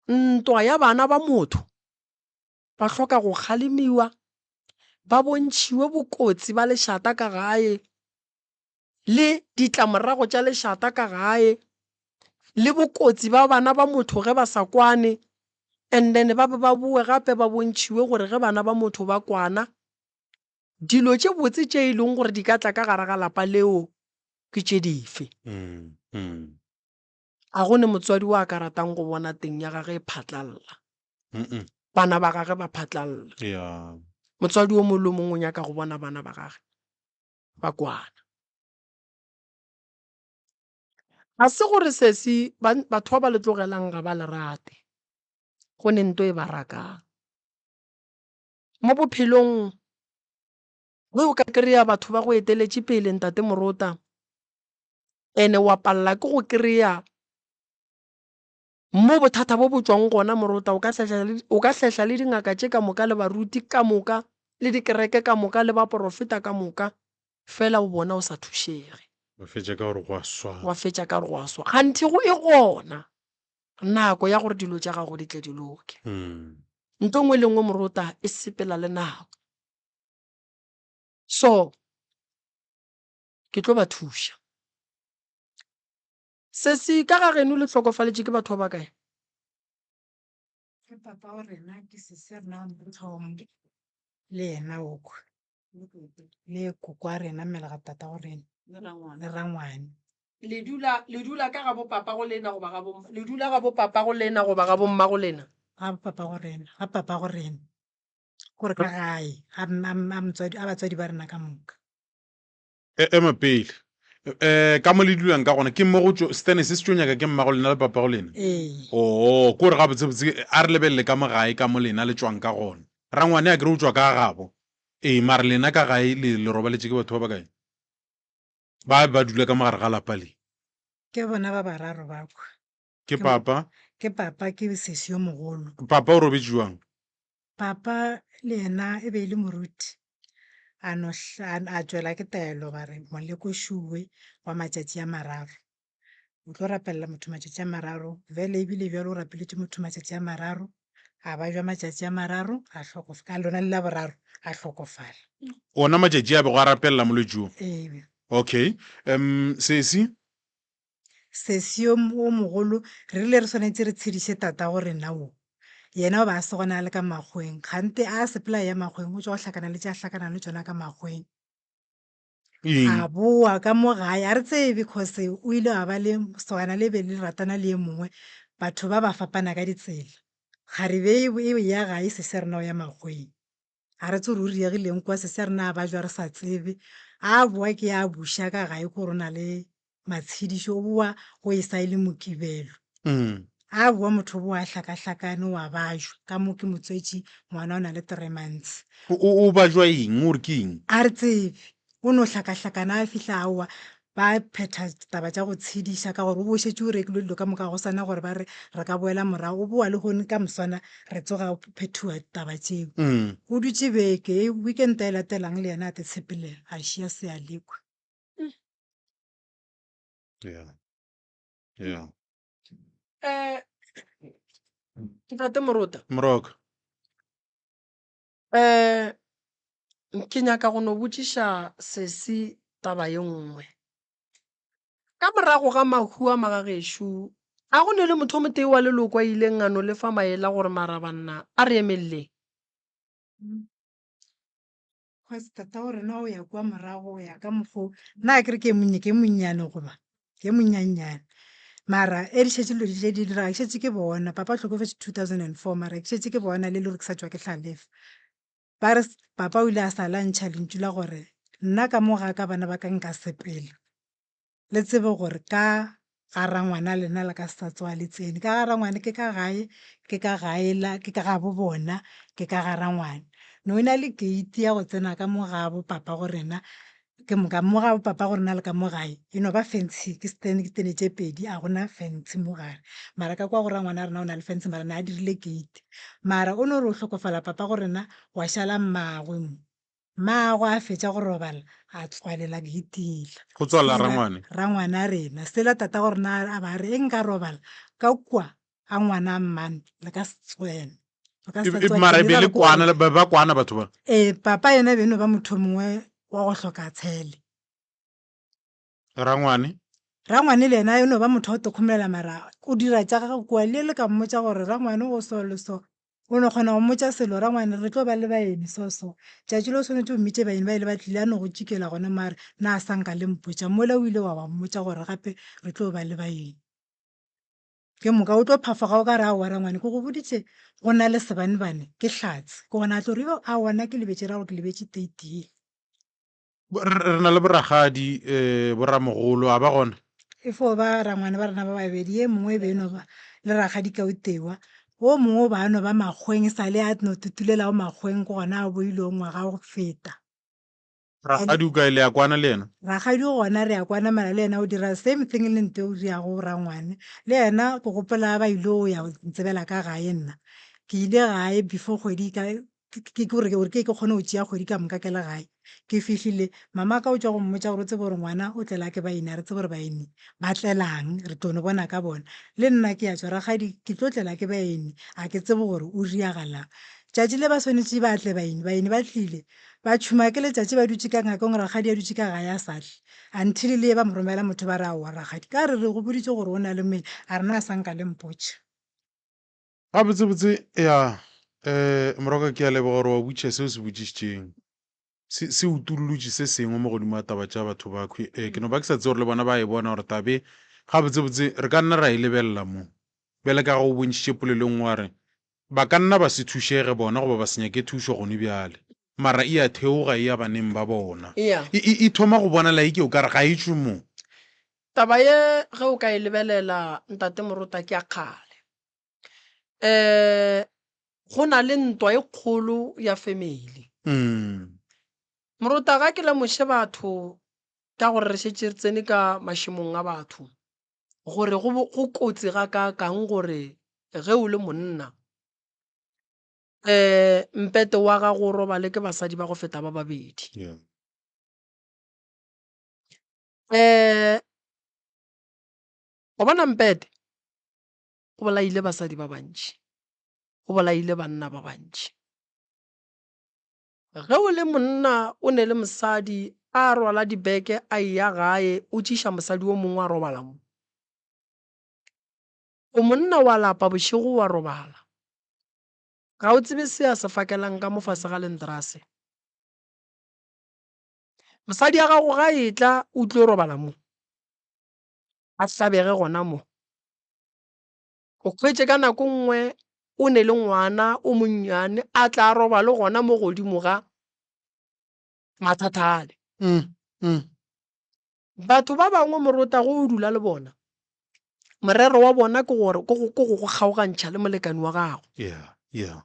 Ntwa ya bana ba motho. Ba hloka go kgalemiwa, ba bontšhiwe bokotsi ba lešata ka gae le ditlamorago tša lešata ka gae le bokotsi ba bana ba motho ge ba sa kwane and then ba be ba bowe gape ba bontšhiwe gore ge bana ba motho ba kwana dilo tše botse tše e leng gore di ka tla ka gare ga lapa leo ke tše dife. A go ne motswadi wa ka ratang go bona teng ya gage e phatlalla, bana ba gage ba phatlalla. Motswadi o mongwe le o mongwe o nyaka go bona bana ba gage ba kwana. Ga se gore sesi batho ba ba le tlogelang ga ba le rate, go ne nto e ba rakang. Mo bophelong ge o ka kry-a batho ba go eteletše pele Ntate Morota, ene wa palela ke go kry-a mo bothata bo bo tšwang gona morota o ka hlehla le, o ka hlehla le dingaka tše ka moka le baruti ka moka le dikereke ka moka le baporofeta ka moka fela o bona o sa thušege. Wa fetša ka gore go a swa. Wa fetša ka gore go a swa. Kganthe go e gona nako ya gore dilo tša gago di tle di loke. Nto nngwe le nngwe morota e sepela le nako. So ke tlo ba thuša. Sesi, ka ga geno le hlokofaletše ke batho ba bakae? Ke papa wa rena, ke sesi ya rena wa mathomo, le yena okwe, le koko wa rena, mmele ga tata go rena, le rangwane. Le dula, le dula ka ga bo papa go lena goba ga bo, le dula ga bo papa go lena goba ga bo mma go lena? Ga bo papa go rena, ga papa go rena, kore ka gae, ga, ga motswadi, ga batswadi ba rena ka moka. E, ema pele. E, ka mo le dulang ka gona, ke mo go tšo, Stene se se tšo nyaka ke mmago lena le papago lena? Ee. Oo, ke gore gabotsebotse a re lebelele ka mo gae ka mo lena le tšwang ka gona. Rangwane a kere o tšwa ka gabo. Ee, mare lena ka gae le, le robaletše ke batho ba bakae? Ba ba dula ka mo gare ga lapa le. Ke bona ba bararo ba kwa. Ke papa? Ke papa, ke sesi yo mogolo. Papa o robetše jwang? Papa le yena e be e le moruti. A no a tšwela ke taelo ba re moleko šuwe wa matšatši a mararo. O tlo rapelela motho matšatši a mararo. Bjale ebile bjalo o rapeletše motho matšatši a mararo, a ba jwa matšatši a mararo, a hlokof-, ka lona le la boraro a hlokofala. Ona matšatši a bego a rapelela molwetši wo? Ee. Okay. Um, sesi? Sesi yo o mogolo re rile re swanetše re tshediše tatago rena wo. Yena o be a se gona a le ka makgoweng. Kgante a sepela a eya makgoweng o tšwa go hlakana le tše a hlakana le tšona ka makgoweng. A boa ka mo gae a re tsebe cause o ile a ba le sogana le be le ratana le e mongwe batho ba ba fapana ka ditsela. Kgarebe e eya gae sesi ya rena o ya makgoweng. Ga re tsebe gore o riegileng kwa, sesi a rena a bajwa re sa tsebe. A boa ke a buša ka gae ko gore o na le matshedišo, o boa go e sa e le Mokibelo. A boa motho o boa a hlakahlakane o a bajwa, ka mo ke motswetši ngwana o na le three months. O bajwa eng o re ke eng? A re tsebe, o no hlakahlakana a fihla aowa ba phetha taba tša go tshediša ka gore o bo šetše o rekilwe dilo ka moka ga go sana gore ba re re ka boela morago o boa lehono ka moswana re tsoga go phethiwa taba tšeo o dutše beke weekend e latelang le yena a te tshepelela a šia seyalekwe. Yeah. Yeah. Eh, Ntate Morota. Moroka. Eh, ke nyaka go no botšiša sesi taba ye nngwe. Ka morago ga mahu a magagešo, a go ne le motho o motee wa leloko a ileng a no le fa maele a gore mara banna a re emeleleng? Cause tata wa rena o ya kua morago o ya ka mokgo nna akere ke monnye ke monnyane goba ke monyannyane mara e di šetše dilo di di dira ke šetše ke bona papa o hlokofetše 2004 mara ke šetše ke bona le le gore ke sa tšwa ke hlalefa. Ba re papa o ile a sa la ntšha lentšu la gore nna ka mo ga ka bana ba ka nka sepela. Le tsebe gore ka ga rangwana lena le ka se sa tsoga le tsene. Ka ga rangwane ke ka gae, ke ka gae la, ke ka gabo bona, ke ka ga rangwane. No e na le gate ya go tsena ka mo gabo papa go rena, ke moka mo gabo papa go rena le ka mo gae e no ba fence, ke ke tene tše pedi a gona fence mo gare. Mara ka kwa go rangwana rena o na le fence mara ne a dirile gate. Mara o no re o hlokofala papa go rena gwa šala mmagwe mo. Mmagwe a fetša go robala a tswalela gate yela. Go tswalela rangwane? Rangwane a rena. Sela tata go rena a ba re e nka robala ka kwa a ngwana a mmane le ka se tswene. Ba ka se tsoga Mara ke e be dira le gore ke kwana, gore ba ba kwana batho ba. Ee, papa yena e be e no ba motho mongwe wa go hloka tshele. Rangwane. Rangwane le yena e no ba motho wa go tokhomelela mara o dira tša gagwe kua le le ka mmotša gore rangwane o so le so. O no kgona go mmotša selo rangwane re tlo ba le baeni so so. Tšatši le o swanetše o mmitše baeni ba ile ba tlile a no go tšikela gona mo a re na sa nka le mpotša mola o ile wa wa mmotša gore gape re tlo ba le baeni. Ke moka o tlo phafoga o ka re aowa rangwane ke go boditše go na le sebanebane ke hlatse. Ke gona a tlo re yo aowa nna ke lebetše ra gore ke lebetše date yela. Re na le boragadi, boramogolo, a ba gona? E fo ba rangwane ba rena ba babedi, ye mongwe e be e no ba le rakgadi Kautewa, wo mongwe o ba a no ba makgoweng, e sa le a no tutulelago makgoweng ke gona a boilego ngwaga wa go feta. Rakgadi o kae, le a kwana le yena? Rakgadi o gona, re a kwana mara le yena o dira same thing le nto e o dirago rangwane. Le yena ke gopola ba ile go ya go ntsebela ka gae nna. Ke ile gae before kgwedi e ka ke gore gore ke ke kgone go tšea kgwedi ka moka ke le gae. Ke fihlile, mamaka o tšwa go mmotša gore o tsebe gore ngwana o tlela ke baeni, a re tsebe gore baeni ba tlelang, re tlo no bona ka bona. Le nna ke a tšwa, rakgadi ke tlo tlela ke baeni, a ke tsebe gore o riagalang. Tšatši le ba swanetše ba tle baeni, baeni ba tlile, ba tšhuma ke letšatši ba dutše ka ngakong, rakgadi a dutše ka gae a sa tle. Until le ye ba mo romela motho ba re aowa rakgadi, ka re re go boditše gore o na le moeng, a re na sa nka le mpotša. Gabotsebotse, ya, um Moroka, ke a leboga gore wa botšiša se o se botšišitšeng. Se, se utollotše se sengwe mo godimo ga taba tša batho bakhwi. Eh, ke no ba ke sa tsebe gore le bona ba e bona gore tabe, gabotsebotse, re ka nna ra e lebelela mo. Bjale ka ge o bontšhitše polelo e nngwe wa re, ba ka nna ba se thušege bona goba ba se nyake thušo gone bjale, mara e a theoga e ya baneng ba bona. Eya. E, e, e thoma go bonala eke o ka re ga e tšwe mo. Taba ye ge o ka e lebelela Ntate Morota ke ya kgale. Um go na le ntwa e kgolo ya family. Morota ga ke lemoše batho ka gore re šetše re tsene ka mašemong a batho gore go go kotsi gakaakang gore ge o le monna um mpete wa gago o robale ke basadi ba go feta ba babedi. Yeah. Um wa bona mpete o bolaile basadi ba bantši, o bolaile banna ba bantši. Ge o le monna o ne le mosadi a rwala dibeke a eya gae o tšiša mosadi o mongwe a robala mo. O monna wa lapa bošego wa robala. Ga o tsebe se a se fakelang ka mo fase ga lentrase. Mosadi ya gago ga etla o tlo robala mo. A hlabege gona mo. O hwetše ka nako nngwe o ne le ngwana o monnyane a tla robale gona mo godimo ga mathata ale. Batho ba bangwe morota go o dula le bona, morero wa bona ke gore ke go ke go go kgaogantšha le molekani wa gago. Yeah, yeah.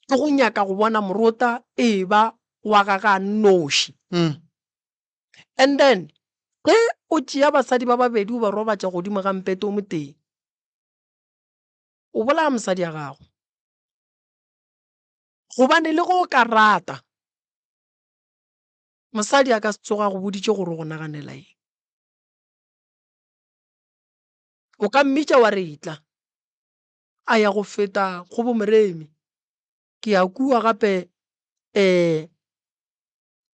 Ke go nyaka go bona morota e ba wa gage a nnoši. And then ge o tšea basadi ba babedi o ba robatša godimo ga mpete o motee, o bolaya mosadi ya gago. Gobane le ge o ka rata, mosadi a ka se tsoge a go boditše gore o go naganela eng. O ka mmitša wa re etla, a ya go feta go bo Moremi. Ke ya kua gape um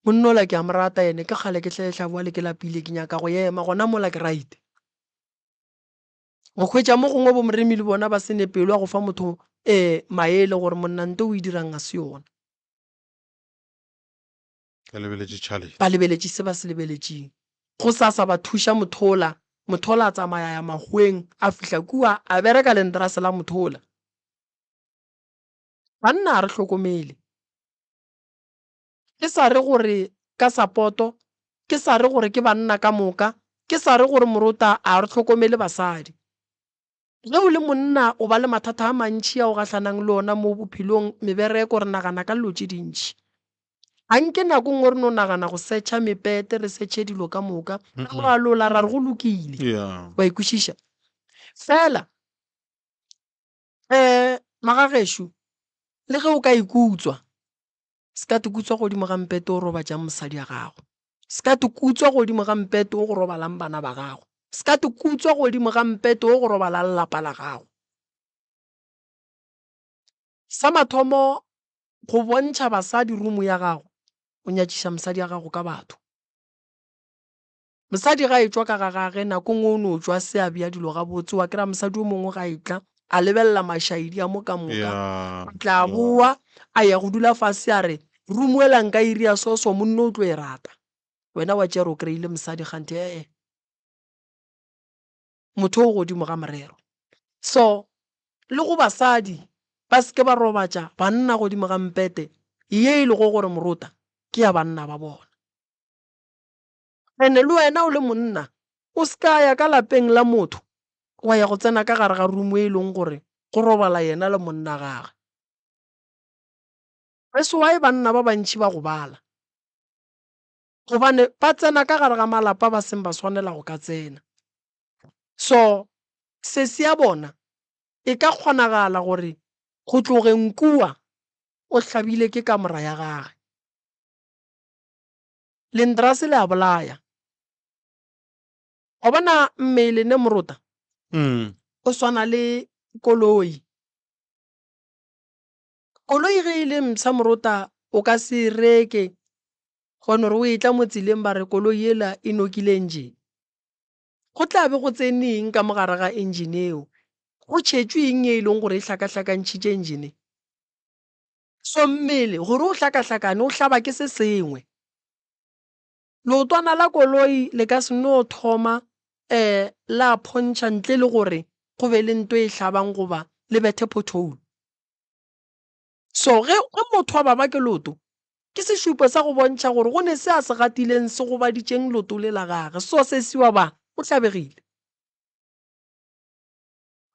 Monna ola ke a mo rata ene ke kgale ke hlehla bjale ke lapile ke nyaka go ema gona mola ke right. Go hwetša mo gongwe bo Moremi le bona ba se ne pelo ya go fa motho um maele gore monna nto o e dirang ga se yona. Ba lebeletše tšhalete. Ba lebeletše se ba se lebeletšeng. Go sasa ba thuša motho ola, motho ola a tsamaya a ya makgoweng a fihla kua a bereka lentrase la motho ola. Banna a re hlokomele. Ke sa re gore ka sapoto, ke sa re gore ke banna ka moka, ke sa re gore morota a re hlokomele basadi. Ge o le monna o ba le mathata a mantši a o gahlanang le ona mo bophelong, mebereko, re nagana ka dilo tše dintši. A nke nako nngwe re no nagana go setšha mepete, re setšhe dilo ka moka, re no alola ra re go lokile. Wa e kwešiša? Fela um magagešo le ge o ka ikutswa, Se ka tikutswa godimo ga mpete o robatšang mosadi ya gago. Se ka tikutswa godimo ga mpete o go robalang bana ba gago. Se ka tikutswa godimo ga mpete o go robalang lapa la gago. Sa mathomo, go bontšha basadi room ya gago, o nyatšiša mosadi ya gago ka batho. Mosadi ga etšwa ka ga gage, nako nngwe o no tšwa se a bea dilo gabotse, wa kry-a mosadi o mongwe ga etla a lebelela mašaedi a mo ka moka, Yeah. a tla boa a ya go dula fase a re, room ela nka e ria so so, monna o tlo e rata. Wena wa tšea re o kry-ile mosadi kganthe ee. Motho o godimo ga morero. So le go basadi ba se ke ba robatša banna godimo ga mpete ye e lego gore morota ke ya banna ba bona. Ene le wena o le monna o se ka ya ka lapeng la motho wa ya go tsena ka gare ga room e leng gore go robala yena le monna gage. That's why banna ba bantši ba gobala. Gobane ba tsena ka gare ga malapa ba seng ba swanela go ka tsena. So sesi ya bona e ka kgonagala gore go tlogeng kua o hlabile ke kamora ya gage. Lendrase le a bolaya. Wa bona mmele ne morota o swana le koloi. Koloi ge e le mpsha morota o ka se e reke gwa no re o etla mo tseleng ba re koloi yela e nokile engine. Go tla be go tsene eng ka mo gare ga engine eo? Go tšhetšwe eng ye e leng gore e hlakahlakantšhitše engine? So mmele gore o hlakahlakane o hlaba ke se sengwe. Leotwana la koloi le ka se no thoma um la phontšha ntle le gore go be le nto e hlabang goba le bethe pothole. So ge, ge motho a baba ke leoto, ke sešupo sa go bontšha gore go ne se a se gatileng se gobaditšeng leoto le la gage. So sesi wa ba o hlabegile.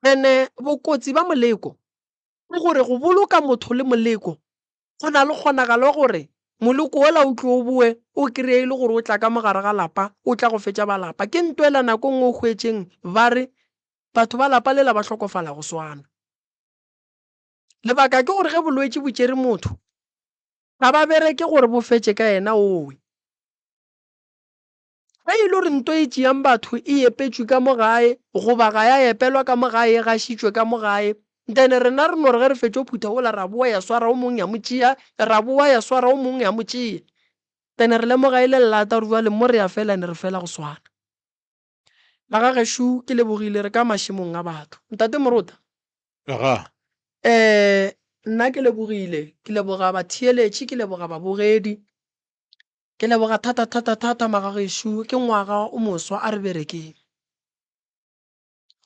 Ene bokotsi ba moleko ke gore go boloka motho le moleko go na le kgonagalo ya gore moleko wola o tlo o boe o kreye e le gore o tla ka mo gare ga lapa o tla go fetša ba lapa. Ke ntwela nako nngwe o hwetšeng ba re batho ba lapa lela ba hlokofala go swana. Lebaka ke gore ge bolwetši bo tšere motho ga ba bereke gore bo fetše ka yena owe. Ge e le gore nto e tšeang batho e epetšwe ka mo gae goba ga ya epelwa ka mo gae e gašitšwe ka mo gae, then rena re no re ge re fetšo phutha wola ra bowa ya swara o mong ya mo tšea, ra bowa ya swara o mong ya mo tšea. Then re lemoga e le llata gore bjale mo re ya fela ene re fela go swana. Ba ga gešo ke lebogile re ka mašemong a batho. Ntate Morota. Aga. Eh nna ke lebogile, ke leboga batheeletši, ke leboga babogedi. Ke leboga thata thata thata magagešo ke ngwaga o moswa a re berekeng.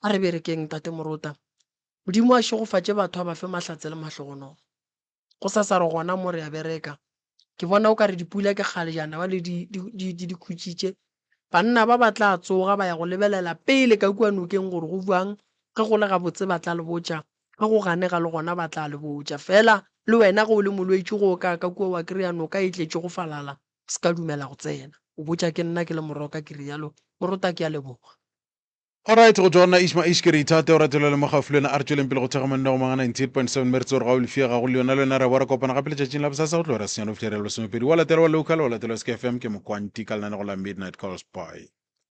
A re berekeng Ntate Morota. Modimo a šegofatše batho a ba fe mahlatse le mahlogonolo. Go sasa re gona mo re a bereka. Ke bona o ka re dipula ke kgale jana ba le di di di di di khutšitše. Banna ba ba tla tsoga ba ya go lebelela pele ka kua nokeng gore go bjang, ge go le gabotse ba tla le botša, ge go ganega le gona ba tla le botša. Fela le wena ge o le molwetši ge o ka ka kua wa kry-a noka e tletše go falala, o se ka dumela go tsena. O botša ke nna ke le Moroka ke realo. Morota ke a leboga. Alright, go tšwa go nna Ishma Ish ke re ithate o rate le mo gaufi le wena a re tšweleng pele go thekga mananeo go mangwe a 98.7 mme re tsebe gore ga o lefie ga go le yona le wena re bo re kopana gape letšatšing la bosasa go tlo ra senyane go fihla re lesomepedi wa latela wa local wa latela wa SK FM ke Mokwanti ka lenanego la Midnight Calls bye.